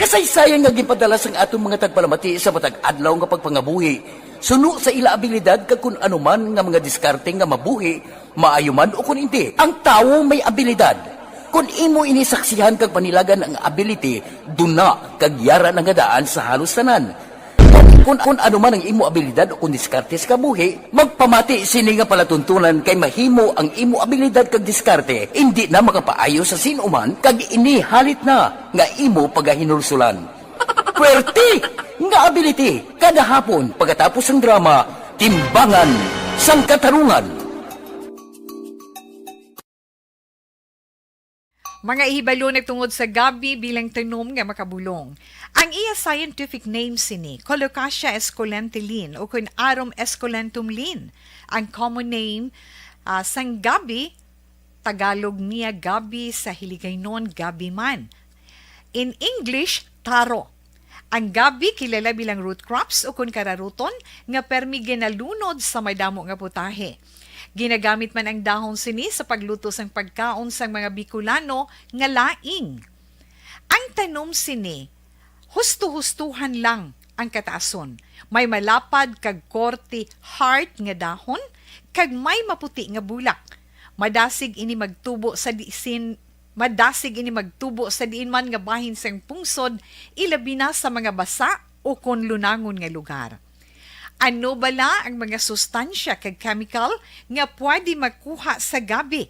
Kasaysayan nga ginpadala sang aton mga tagpalamati sa matag adlaw nga pagpangabuhi, suno sa ila abilidad kag kun ano man nga mga diskarte nga mabuhi, maayo man o kun indi, ang tawo may abilidad. Kun imo ini saksihan kag panilagan ang ability, duna kag yara na nga daan sa halos tanan. Kun, kun ano man ang imo abilidad o kun diskarte sa kabuhi, magpamati sini nga palatuntunan kay mahimo ang imo abilidad kag diskarte indi na makapaayo sa sin-o man kag ini halit na nga imo pagahinulsulan. Puwerte nga ability kada hapon pagkatapos sang drama, Timbangan sang Katarungan. Mga ihibalo nagtungod sa gabi bilang tanom nga makabulong. Ang iya scientific name sini, Colocasia esculenta Lin, o kun Arum esculentum Lin. Ang common name, ah, sang gabi, Tagalog niya gabi, sa Hiligaynon gabi man. In English, taro. Ang gabi kilala bilang root crops o kun kararuton nga permi ginalunod sa madamo nga putahe. Ginagamit man ang dahon sini sa pagluto sang pagkaon sang mga Bicolano nga laing. Ang tanom sini, husto-hustuhan lang ang kataason. May malapad kag korte heart nga dahon kag may maputi nga bulak. Madasig ini magtubo sa disin, madasig ini magtubo sa diin man nga bahin sang pungsod, ilabi na sa mga basa o kon lunangon nga lugar. Ano bala ang mga sustansya kag chemical nga pwede makuha sa gabi?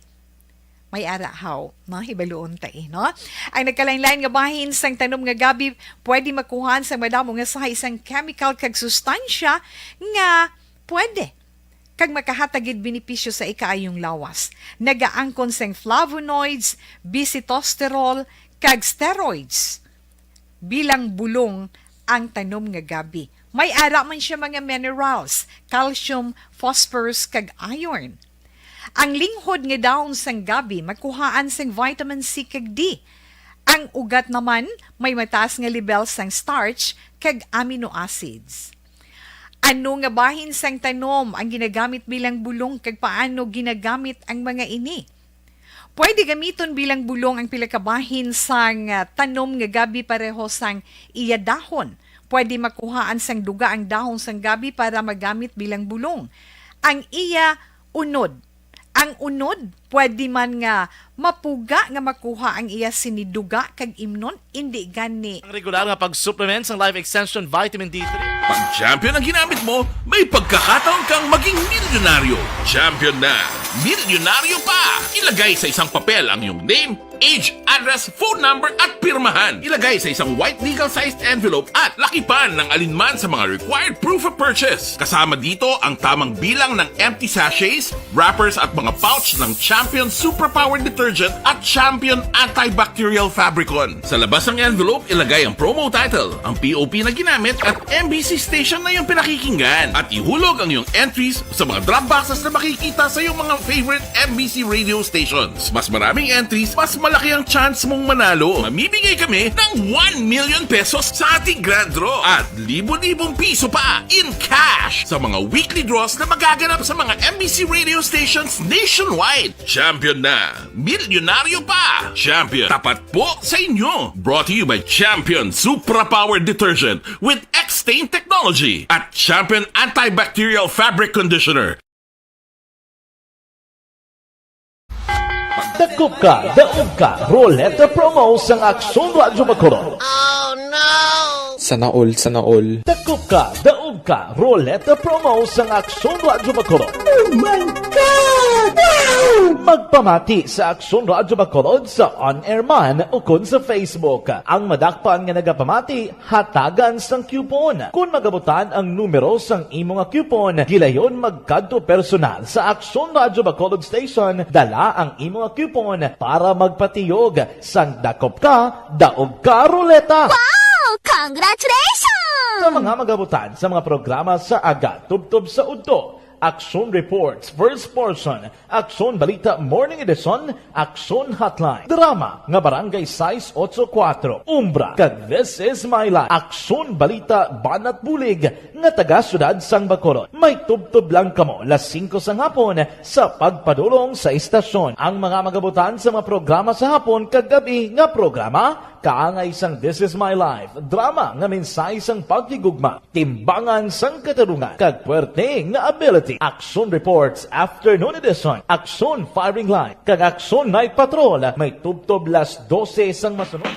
May ara haw, no? Hibaluon ta, eh, no? Ang nagkalain-lain nga bahin sang tanom nga gabi pwede makuhaan sang madamo nga sahay sang chemical kag sustansya nga pwede kag makahatag gid benepisyo sa ikaayong lawas. Nagaangkon sang flavonoids, bisitosterol, kag steroids. Bilang bulong ang tanom nga gabi. May ara man siya mga minerals, calcium, phosphorus, kag iron. Ang linghod nga dahon sang gabi makuhaan sing vitamin C kag D. Ang ugat naman may mataas nga lebel sang starch kag amino acids. Ano nga bahin sang tanom ang ginagamit bilang bulong, kag paano ginagamit ang mga ini? Pwede gamiton bilang bulong ang pila ka bahin sang, ah, tanom nga gabi pareho sang iya dahon. Pwede makuhaan sang duga ang dahon sang gabi para magamit bilang bulong. Ang iya unod. Ang unod, pwede man nga mapuga nga makuha ang iya sini duga kag imnon, indi gani. Ang regular nga pag-supplement sang Life Extension Vitamin D three. Pag Champion ang ginamit mo, may pagkakataon kang maging milyonaryo. Champion na, milyonaryo pa! Ilagay sa isang papel ang iyong name, age, address, phone number, at pirmahan. Ilagay sa isang white legal-sized envelope at lakipan ng alinman sa mga required proof of purchase. Kasama dito ang tamang bilang ng empty sachets, wrappers, at mga pouch ng Champion Superpower Detergent at Champion Antibacterial Fabricon. Sa labas ng envelope, ilagay ang promo title, ang P O P na ginamit, at M B C station na iyong pinakikinggan. At ihulog ang iyong entries sa mga drop boxes na makikita sa iyong mga favorite M B C radio stations. Mas maraming entries, mas malaki ang chance mong manalo. Mamimigay kami ng one million pesos sa ating grand draw at libo-libong piso pa in cash sa mga weekly draws na magaganap sa mga M B C radio stations nationwide. Champion na! Milyonaryo pa! Champion, tapat po sa inyo! Brought to you by Champion Supra Power Detergent with X-Stain Technology at Champion Antibacterial Fabric Conditioner. Dakop ka, daog ka, Roleta Promo sang Aksyon Radyo Bacolod. Sana all, sana all. Dakop ka, daog ka, Roleta Promo sang Aksyon Radyo Bacolod. Oh my God! Wow! Magpamati sa Aksyon Radyo Bacolod sa on-air man ukon sa Facebook. Ang madakpan nga nagapamati, hatagan sang coupon. Kon magabutan ang numero sang imo nga coupon, gilayon magkadto personal sa Aksyon Radyo Bacolod Station, dala ang imo nga coupon para magpatiyog sang Dakop Ka, Daog Ka Roleta. Wow! Congratulations! Sa mga magabutan sa mga programa sa aga tubtob sa udto, Aksyon Reports, First Portion, Aksyon Balita Morning Edition, Aksyon Hotline. Drama nga Barangay sais otso kuwatro, Umbra, kag This Is My Life. Aksyon Balita Banat Bulig nga taga Siyudad sang Bacolod. May tubtob lang kamo las singko sang hapon sa pagpadulong sa istasyon. Ang mga magabutan sa mga programa sa hapon kag gab-i nga programa, kaangay sang This Is My Life, drama nga mensahe sang paghigugma, timbangan sang katarungan, kag puwerte nga ability. Aksyon Reports Afternoon Edition, Aksyon Firing Line, kag Aksyon Night Patrol may tubtob las dose sang masunod.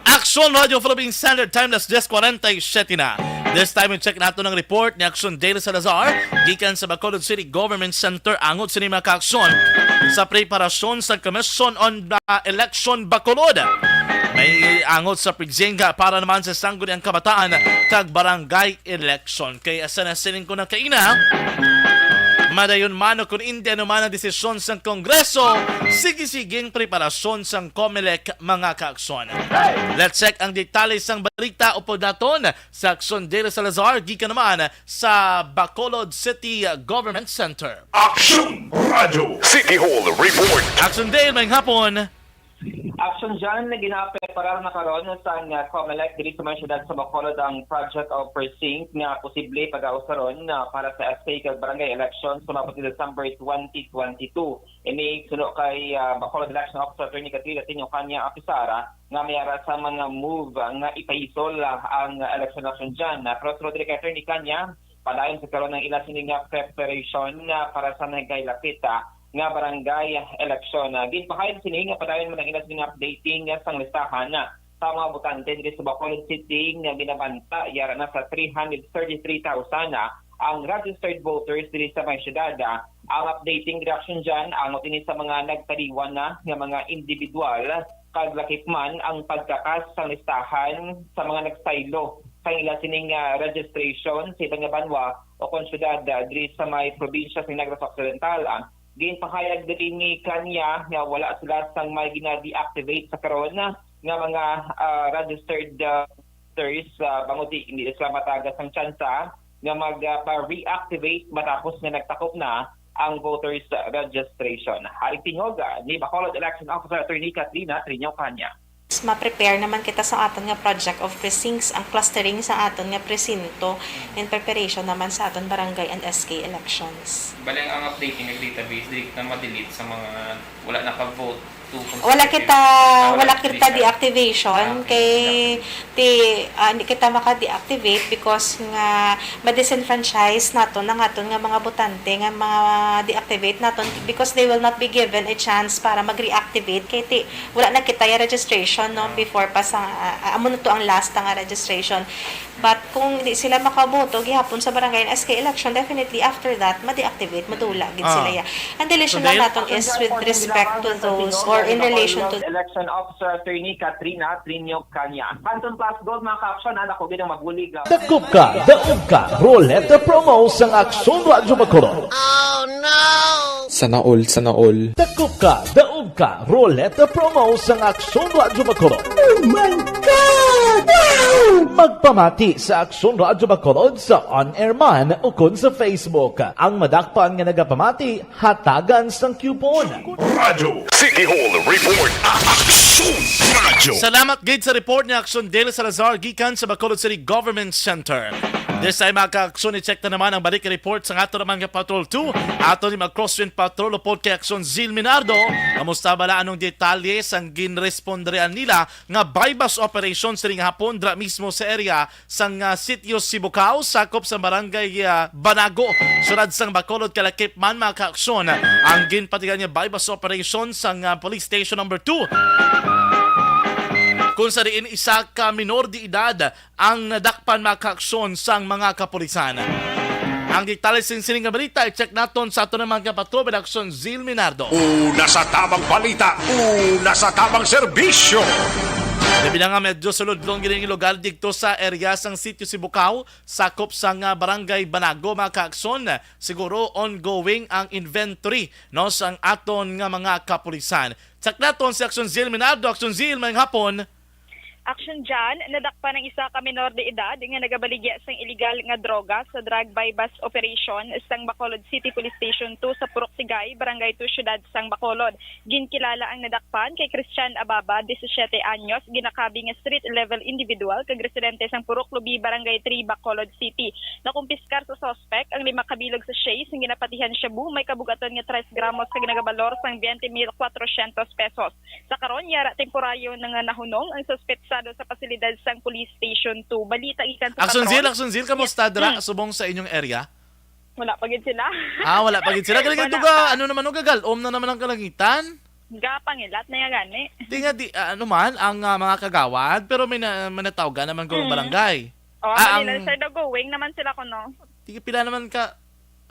Aksyon Radio Philippine Standard Time, las diez cuarenta y siete na. This time, i-check nato ang report ni Aksyon Daily Salazar gikan sa Bacolod City Government Center. Angot sini, mga kaaksyon, sa preparasyon sa Commission on the Election Bacolod. May angot sa Pigsinga para naman sa Sangguniang Kabataan kag Barangay Election. Kay asa na sining ko na kaina, Madayon man o kon indi ano man ang desisyon sang Kongreso, sige-sige ang preparasyon sang Comelec, mga kaaksyon. Let's check ang detalye sang balita upod naton sa Aksyon Daily Salazar, gikan naman sa Bacolod City Government Center. Aksyon Radio City Hall Report. Aksyon Daily, maayong hapon. Action dyan, ginapreparar na karon sang, ah, Comelec diri sa may siyudad sa Bacolod ang Project of Precinct nga posible pag-ausaron na para sa S K kag barangay elections sumabot ni December twenty twenty-two. Ini suno kay, ah, Bacolod Election Officer Attorney Katrina Tinio Kanya Apisara nga may ara sa mga move nga ipahisol, ah, ang election action dyan. Ah, pero suno diri kay Attorney Kanya, padayon sa karon ang ila sini nga preparation, ah, para sa nagkailapit, ah, nga barangay election. Ah, ginpahayag sini nga padayon man ang ila sini nga updating, ah, sang listahan, ah, sa mga botante diri sa Bacolod City nga ginabanta yara na sa three hundred thirty-three thousand, ah, ang registered voters diri sa may syudad. Ah, ang updating reaction dyan, angot ini sa mga nagtaliwan na nga mga individual, kag lakip man ang pagkakas sang listahan sa mga nagsaylo sang ila sining, ah, registration sa iban nga banwa o kon syudad, ah, diri sa may probinsya sa Negros Occidental. Ah, ginpahayag diri ni Kanya nga wala sila sang may gina-deactivate sa karon nga mga, ah, registered, ah, voters, ah, bangod di, hindi sila matagas ang tsansa nga mag, ah, pa-reactivate matapos nga nagtakop na ang voters registration. Haring tingog, ah, ni Bacolod Election Officer Attorney Katrina Trinio Kanya. Mas ma-prepare naman kita sa aton nga project of precincts, ang clustering sa aton nga presinto, in preparation naman sa aton barangay and S K elections. Bali, ang updating nga database, dili kita ma-delete sa mga wala naka-vote to consecutive. Wala kita, ah, wala wala kita deactivation. Deactivation, ah, okay. Kay ti, ah, hindi kita maka-deactivate because nga ma-disenfranchise naton ang aton nga mga botante nga ma-deactivate naton because they will not be given a chance para mag-reactivate kay ti, wala na kita ya registration, no, ah, before pa sa, ah, ah, amo na to ang last nga registration. But kung di sila makaboto gihapon sa barangay and S K election, definitely after that, ma-deactivate, madula gid sila, ah, ya. Ang deletion lang naton is with respect to those or in relation to Election Officer Attorney Katrina Trinio Kanya. Phantom Plus Gold, mga ka-aksyon, anak ko, ginang mabulig, ah. Dakop ka, daog ka, Roleta Promo sang Aksyon Radyo Bacolod. Sana all, sana all. Dakop ka, daog ka, Roleta Promo sang Aksyon Radyo Bacolod. Oh my God! Wow! Magpamati sa Aksyon Radyo Bacolod sa on-air man ukon sa Facebook. Ang madakpan nga nagapamati, hatagan sang coupon. Radyo City Hall Report. Aksyon Radyo. Salamat gid sa report ni Aksyon Del Salazar gikan sa Bacolod City Government Center. This time, mga ka-aksyon, i-check na naman ang balik report sa ato naman nga Patrol two. Ato ni mag-crosswind patrol upod kay Aksyon Zil Minardo. Kamusta bala, anong detalye sang ginrespondrean nila nga buy-bust operation sining hapon dra mismo sa area sang, ah, Sitio Sibukao, sakop sa barangay, ah, Banago, siyudad sang Bacolod, kalakip man, mga ka-aksyon, ang ginpatigan nga buy-bust operation sang, ah, Police Station Number Two, kung sa diin isa ka minor de edad ang nadakpan, mga ka-aksyon, sang mga kapulisan. Ang detalye sing sining nga balita, i-check naton sa aton nga mga patrol, Aksyon Zil Minardo. Una sa tamang balita, una sa tamang serbisyo. Labi na nga medyo sulodlon gid ang lugar didto sa area sang Sitio Sibukao, sakop sang, ah, Barangay Banago, mga ka-aksyon. Siguro ongoing ang inventory, no, sang aton nga mga kapulisan. Check naton si Aksyon Zil Minardo. Aksyon Zil, maayong hapon. Action dyan, nadakpan ang isa ka minor de edad nga nagabaligya sang iligal nga droga sa drug buy-bust operation sang Bacolod City Police Station two sa Purok Sigay, Barangay two, Siyudad sang Bacolod. Ginkilala ang nadakpan kay Christian Ababa, disisiete anyos, ginakabi nga street level individual kag residente sang Purok Lubi, Barangay three, Bacolod City. Nakumpiskar sa suspek ang lima ka bilog sachet sang ginapatihan shabu, may kabug-aton nga tres gramos kag nagabalor sang veinte mil cuatrocientos pesos. Sa karon, yara temporaryo na nga nahunong ang suspetsado sa pasilidad sang Police Station two. Balita gikan sa Aksyon Zil, Patrol. Aksyon Zil, kamusta dira, mm, subong sa inyong area? Wala pa gid sila. Ah, wala pa gid sila. Galing. Wala ito ga, pa. Ano naman, no, gagalom na naman ang kalangitan? Gapangilat na yan gani. Di nga, di, ah, ano man, ang, ah, mga kagawad, pero may na-, may natawgan naman gurong, mm, barangay. Oh, ah, ang, sir, going naman sila kuno. Di, pila naman ka,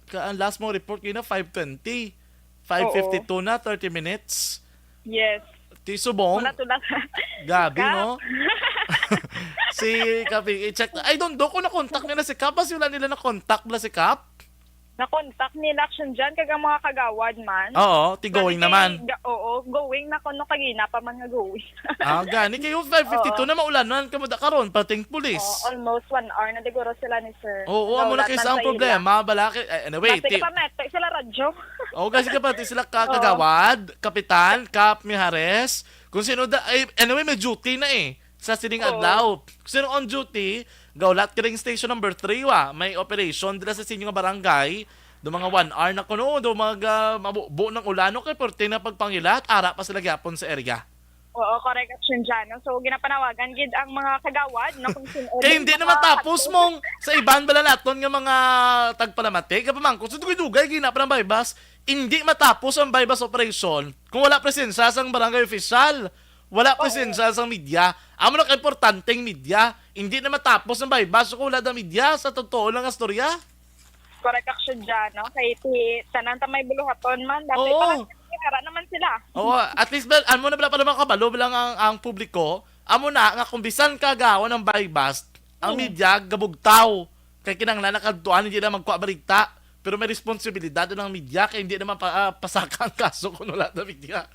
ka, ang last mo report yun na five twenty. Five fifty-two na, thirty minutes. Yes. Ti subong. Wala to lang. Gabi, Kap, no? Si Kap, i-check. I don't know kung na-contact nila si Kap. Basi wala nila na-contact bala si Kap. Na-contact nila, Action Jan, kag ang mga kagawad man. Oo, ti-going Gani kay naman. ga-, oo, going na kuno, kagina pa man nga going. Ah, gani kayo five fifty-two Oo. na maulanan ka mo da karon, pating pulis. Oo, almost one hour na siguro sila ni sir. Oo, amo na Naulat kay man sa ang sa ila. problema, bala kay, eh, anyway, Basta ti- kapamete sila radyo. Oo, kasi kapag sila ka-, Oo. kagawad, kapitan, Kap Mijares, kung sino da, ay, anyway, may duty na eh, sa sining Oo. adlaw. Kung sino on duty, gaulat ka rin station number three, wa, may operation dila sa sinyo nga barangay, do mga one hour na kuno, do mga mabubo ng ulano kay porte na pagpangilat, ara pa sila gyapon sa area. Oo, correct, Action Jan, no? So, ginapanawagan gid ang mga kagawad, no, kung sin-, Kay hindi na matapos mong sa iban bala naton nga mga tagpalamati, kapamangkot, sa dugay-dugay, gina pa ng buy-bust, hindi matapos ang buy-bust operation kung wala presensya sang barangay official, wala Oo. presensya sang media. Amo na ka importanteng media, hindi na matapos ang buy-bust kung wala da media sa totoo lang nga storya. Correct, Action Jan, no? Kay ti-, tanan ta may buluhaton man, dati Oo. parang ara naman sila. Oo, at least, bal-, amo na bala para makabalo lang ang, ang publiko. Amo na nga kung bisan ka gawa ng buy-bust, ang Hmm. media gabugtaw. Kay kinahanglan na kadtuan, hindi na magkuha balita. Pero may responsibilidad ang media, kay hindi naman pa, ah, pasaka ang kaso kung wala na media.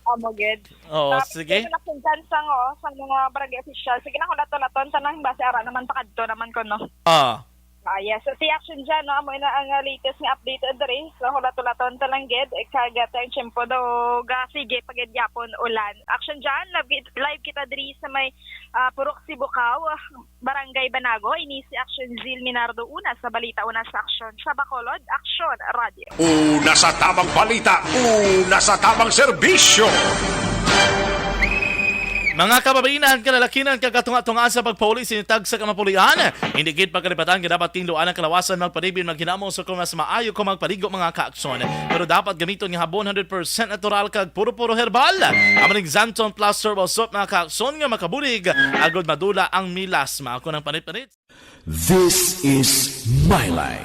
Amo gid. Oo, Tapos, sige. yun na, Action Jan, sang, oh, sa mga barangay official. Sige na, kung lato-laton, tanang base, ara naman, pakadto naman ko, no? Ah. Ah, yes. So, si Action Jan, no, amo na ang, ah, latest nga update, eh, diri. So, hulat-hulaton ta lang gid, eh, kag, ah, ang tiyempo daw, ga, sige, pag-, gyapon, ulan. Action Jan, live, live kita diri sa may, ah, Purok Sibukaw, Barangay Banago. Ini si Action Zil Minardo, una sa balita, una sa aksyon. Sa Bacolod, Action Radio. Una sa tamang balita, una sa tamang serbisyo. Mga kababainan, kalalakinan, kag katunga-tunga sa pagpauli sa inyong tagsa ka mapulian, hindi gid pagkalipatan nga dapat tinluan ang kalawasan, magpanibin, maghinamo sa kung mas maayo kung magpaligo, mga kaaksyon. Pero dapat gamiton nga habon hundred percent natural kag puro-puro herbal. Amo ning Xanthone Plus Herbal Soap, mga kaaksyon, nga makabulig agud madula ang melasma. Ako ng panit-panit. This is my life.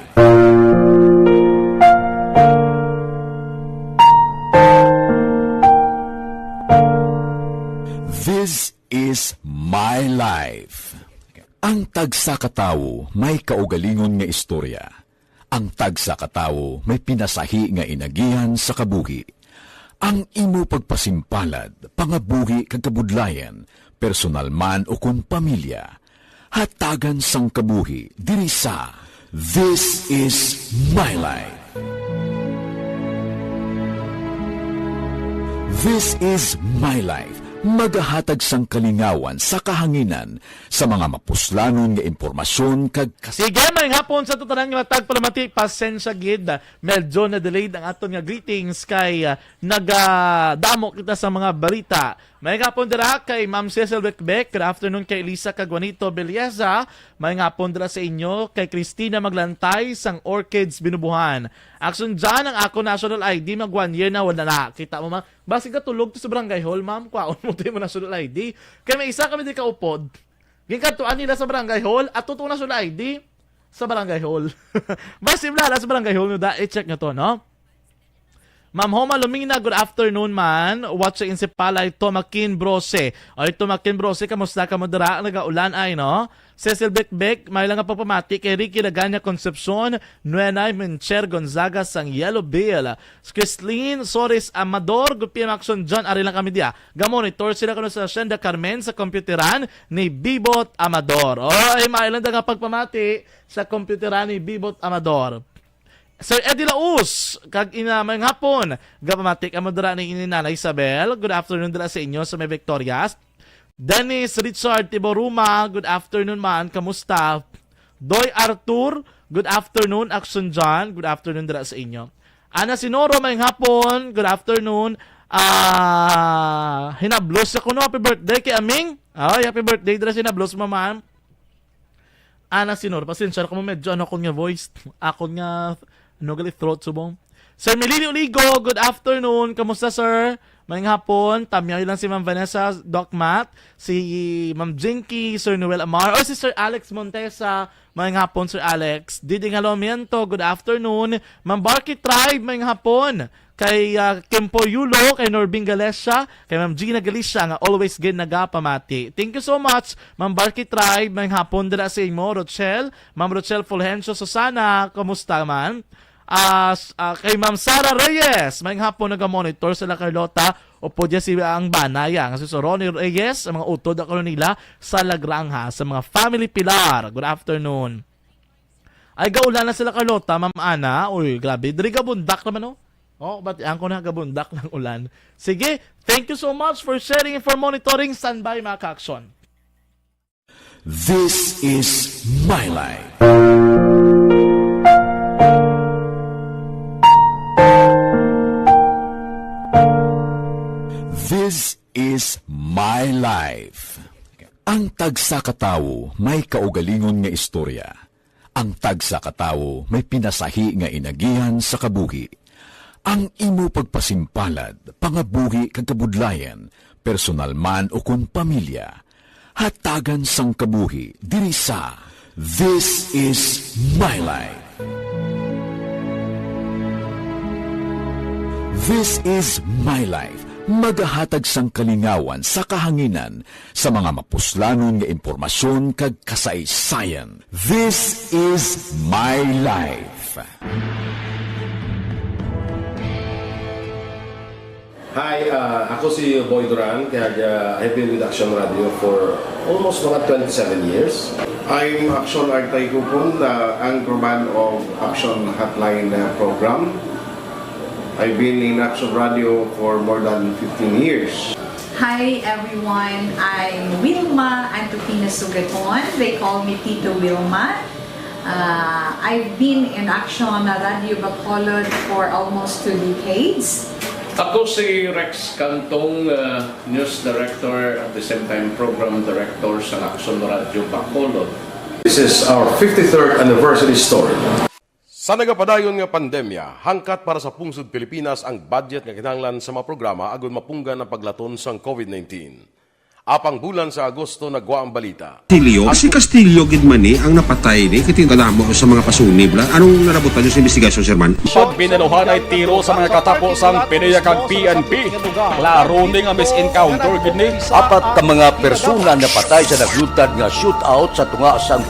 This is my life. Ang tagsa ka tawo may kaugalingon nga istorya. Ang tagsa ka tawo may pinasahi nga inagihan sa kabuhi. Ang imo pagpasimpalad, pangabuhi kag kabudlayan, personal man o kon pamilya, hatagan sang kabuhi diri sa This Is My Life. This Is My Life, magahatag sang kalingawan sa kahanginan sa mga mapuslanon nga impormasyon kag kas- Sige, maayong hapon sa tanan nga tagpalamati. Pasensya gid, medyo na-delayed ang aton nga greetings kay, ah, nagadamo kita sa mga balita. Maayong hapon dira kay Ma'am Cecil Bekbek. Good afternoon kay Elisa kag Juanito Belleza. Maayong hapon dira sa inyo kay Christina Maglantay sang Orchids Binubuhan. Action Jan, ang ako national I D mag one year na, wala na. Kita mo, ma-, basig ka tulog to sa barangay hall, ma'am, kwaon mo to yung national I D. Kay may isa kami di kaupod. Ginkadtuan nila sa barangay hall, at totoo na sila I D sa barangay hall. Basi wala na sa barangay hall, no? Da, i-check nyo to, no? Ma'am Homa Lumina, good afternoon, man. Watching in Sipalay, Tomakin Brose. Oy, Tomakin Brose, kamusta ka mo dira? Nagaulan ay, no? Cecil Bekbek, may lang nga pagpamati kay Ricky Lagana Concepcion, Nuenay Mencher Gonzaga sang Yellow Bill. Christine Soris Amador, good P M Action Jan, ari lang kami diya. Gamonitor sila kuno sa Hacienda Carmen sa computeran ni Bibot Amador. Oy, mailan da nga pagpamati sa computeran ni Bibot Amador. Sir Eddie Laus, kag ina, maayong hapon. Gapamati kamo dira ni, ni Nanay Isabel. Good afternoon dira sa inyo sa may Victorias. Dennis Richard Tiboruma, good afternoon man. Kamusta? Doy Arthur, good afternoon. Action John, good afternoon dira sa inyo. Ana Sinoro, maayong hapon. Good afternoon. Ah, hinablos ako, no? Happy birthday kay Aming. Ay, happy birthday dira sa hinablos mo, ma'am. Ana Sinor, pasensya na kamo, medyo ano akon nga voice, akon nga, ano gali, throat subong. Sir Melini Uligo, good afternoon. Kamusta, sir? Maayong hapon. Tamyaw lang si Ma'am Vanessa, Doc Matt, si Ma'am Jinky, Sir Noel Amar, o si Sir Alex Montesa. Maayong hapon, Sir Alex. Diding Halomiento, good afternoon. Ma'am Barky Tribe, maayong hapon. Kay, ah, Kimpo Yulo, kay Norbin Galecia, kay Ma'am Gina Galicia nga always gid nagapamati. Thank you so much, Ma'am Barky Tribe. Maayong hapon dira sa imo, Rochelle. Ma'am Rochelle Fulgencio Susana, kumusta man? Ah, s-, ah, kay Ma'am Sara Reyes, may hapon naga-monitor sila, Carlota. Upod dya si, ang bana ya, nga si Sir Ronnie Reyes, ang mga utod ako nila sa Lagranja, sa mga family Pilar. Good afternoon. Ay, gaulan na sila, Carlota, Ma'am Ana. Uy, grabe. Diri gabundak naman, oh. Oh, batian ko na, gabundak ng ulan. Sige, thank you so much for sharing and for monitoring. Standby, mga ka-aksyon. This is My Life. This is My Life. Ang tagsa ka tawo may kaugalingon nga istorya. Ang tagsa ka tawo may pinasahi nga inagihan sa kabuhi. Ang imo pagpasimpalad, pangabuhi kag kabudlayan, personal man o kon pamilya, hatagan sang kabuhi diri sa This Is My Life. This Is My Life, magahatag sang kalingawan sa kahanginan sa mga mapuslanon nga impormasyon kag kasaysayan. This Is My Life. Hi, uh, ako si Boy Duran, kag uh, I've been with Action Radio for almost mga twenty-seven years. I'm Action Artay Kupon, the anchorman of Action Hotline uh, program. I've been in Action Radio for more than fifteen years. Hi everyone, I'm Wilma Antupina Sugaton. They call me Tito Wilma. Uh, I've been in Action Radio Bacolod for almost two decades. Ako si Rex Cantong, uh, News Director, at the same time Program Director sa Action Radio Bacolod. This is our fifty-third anniversary story. Sa nagapadayon nga pandemya, hangkat para sa pungsod Pilipinas ang budget nga kinahanglan sa mga programa agud mapunggan ang paglaton sang COVID nineteen. Apang bulan sa Agosto nagwa ang balita. Castillo? Ah, si Castillo gid man ni ang napatay ni, kay tingala mo sa mga pasunib la. Anong narabutan niyo sa investigasyon, Sir Man? Pag binanuhanay tiro sa mga katapo sang PDEA kag P N P, klaro ni nga mis-encounter gid ni. Apat ka mga persona napatay sa naglutad nga shootout sa tunga sang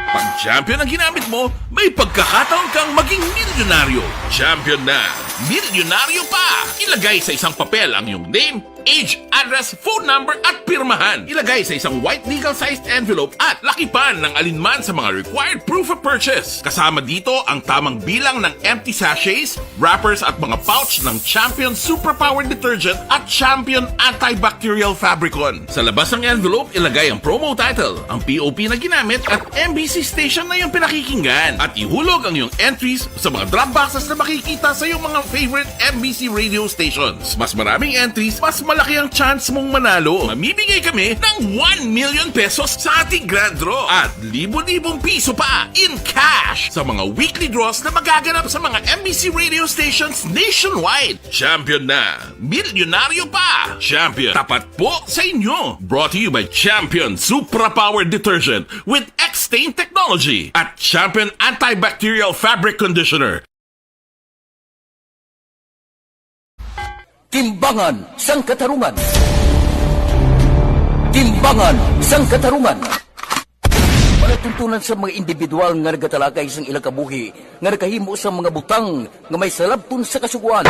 Pag champion ang ginamit mo, may pagkakataon kang maging milyonaryo. Champion na! Milyonaryo pa! Ilagay sa isang papel ang iyong name, age, address, phone number, at pirmahan. Ilagay sa isang white legal-sized envelope at lakipan ng alinman sa mga required proof of purchase. Kasama dito ang tamang bilang ng empty sachets, wrappers, at mga pouch ng Champion Superpower Detergent at Champion Antibacterial Fabricon. Sa labas ng envelope, ilagay ang promo title, ang P O P na ginamit, at M B C station na iyong pinakikinggan. At ihulog ang iyong entries sa mga drop boxes na makikita sa iyong mga favorite M B C radio stations. Mas maraming entries, mas malaki ang chance mong manalo. Mamimigay kami ng one million pesos sa ating grand draw at libo-libong piso pa in cash sa mga weekly draws na magaganap sa mga M B C radio stations nationwide. Champion na! Milyonaryo pa! Champion, tapat po sa inyo! Brought to you by Champion Supra Power Detergent with X-Stain Technology at Champion Antibacterial Fabric Conditioner. Timbangan sang Katarungan. Timbangan sang Katarungan. Palatuntunan sa mga individual nga nagatalakay sang ilang kabuhi nga nakahimo sa mga butang nga may salabton sa kasugoan.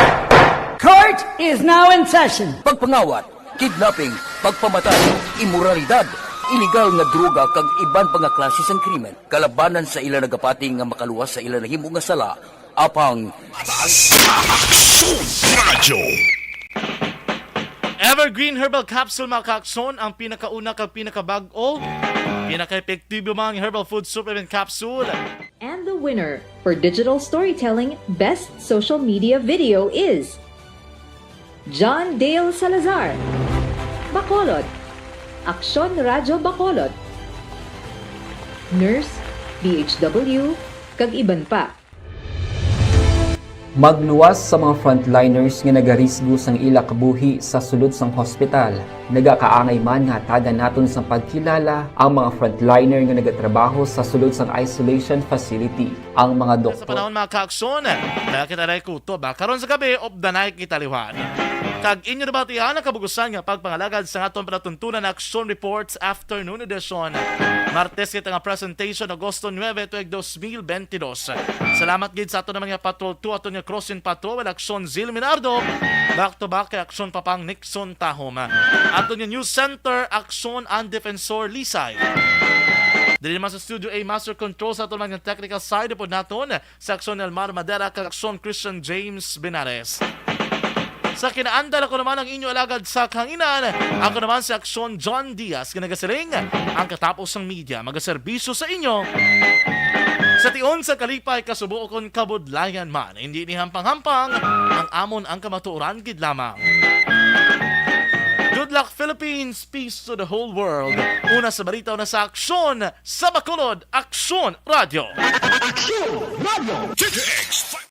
Court is now in session. Pagpangawat, kidnapping, pagpamatay, imoralidad, ilegal nga droga kag iban pa nga klase sang krimen kalabanan sa ila nagapati nga makaluwas sa ila nahimo nga sala. Apang Aksyon Radyo. Evergreen Herbal Capsule, mga kaakson, ang pinakauna kag pinakabag-o, pinaka-epektibo, mga herbal food supplement capsule. And the winner for digital storytelling best social media video is John Dale Salazar, Bacolod, Aksyon Radyo Bacolod, Nurse, D H W, kag iban pa. Magluwas sa mga frontliners nga nagarisgo sang ila kabuhi sa sulod sang hospital. Nagakaangay man nga hatagan naton sang pagkilala ang mga frontliner nga nagatrabaho sa sulod sang isolation facility, ang mga Sa doktor. Panahon, mga kaakson, kaya kita na kutob, ha? Karon sa gabi, updanay kita liwat. Ag inyo nabatian ang kabugusan nga pagpangalagad sa aton palatuntunan na Aksyon Reports Afternoon Edition. Martes kita nga presentation, Agosto nuebe, tuig dos mil benti dos. Salamat gid sa aton naman nga Patrol two, aton nga Crossing Patrol, Aksyon Zil Minardo. Back to back kay Aksyon Papang Nixon Tahom. Aton nga News Center, Aksyon and Defensor Lisay. Diri naman sa Studio A, Master Control sa aton mga technical side, upod naton sa Aksyon Elmar Madera kag Aksyon Christian James Benares. Sa kinaandal, ako naman ang inyo alagad sa kahanginan. Ako naman si Aksyon John Diaz nga nagasiling, ang katapos sang media magaserbisyo sa inyo. Sa tion sa kalipay, kasubo kon kabudlayan man, hindi ni hampang-hampang ang amon ang kamatuoran gid lamang. Good luck, Philippines! Peace to the whole world! Una sa balita, una sa aksyon sa Bacolod, Aksyon Radio. Aksyon Radio! T T X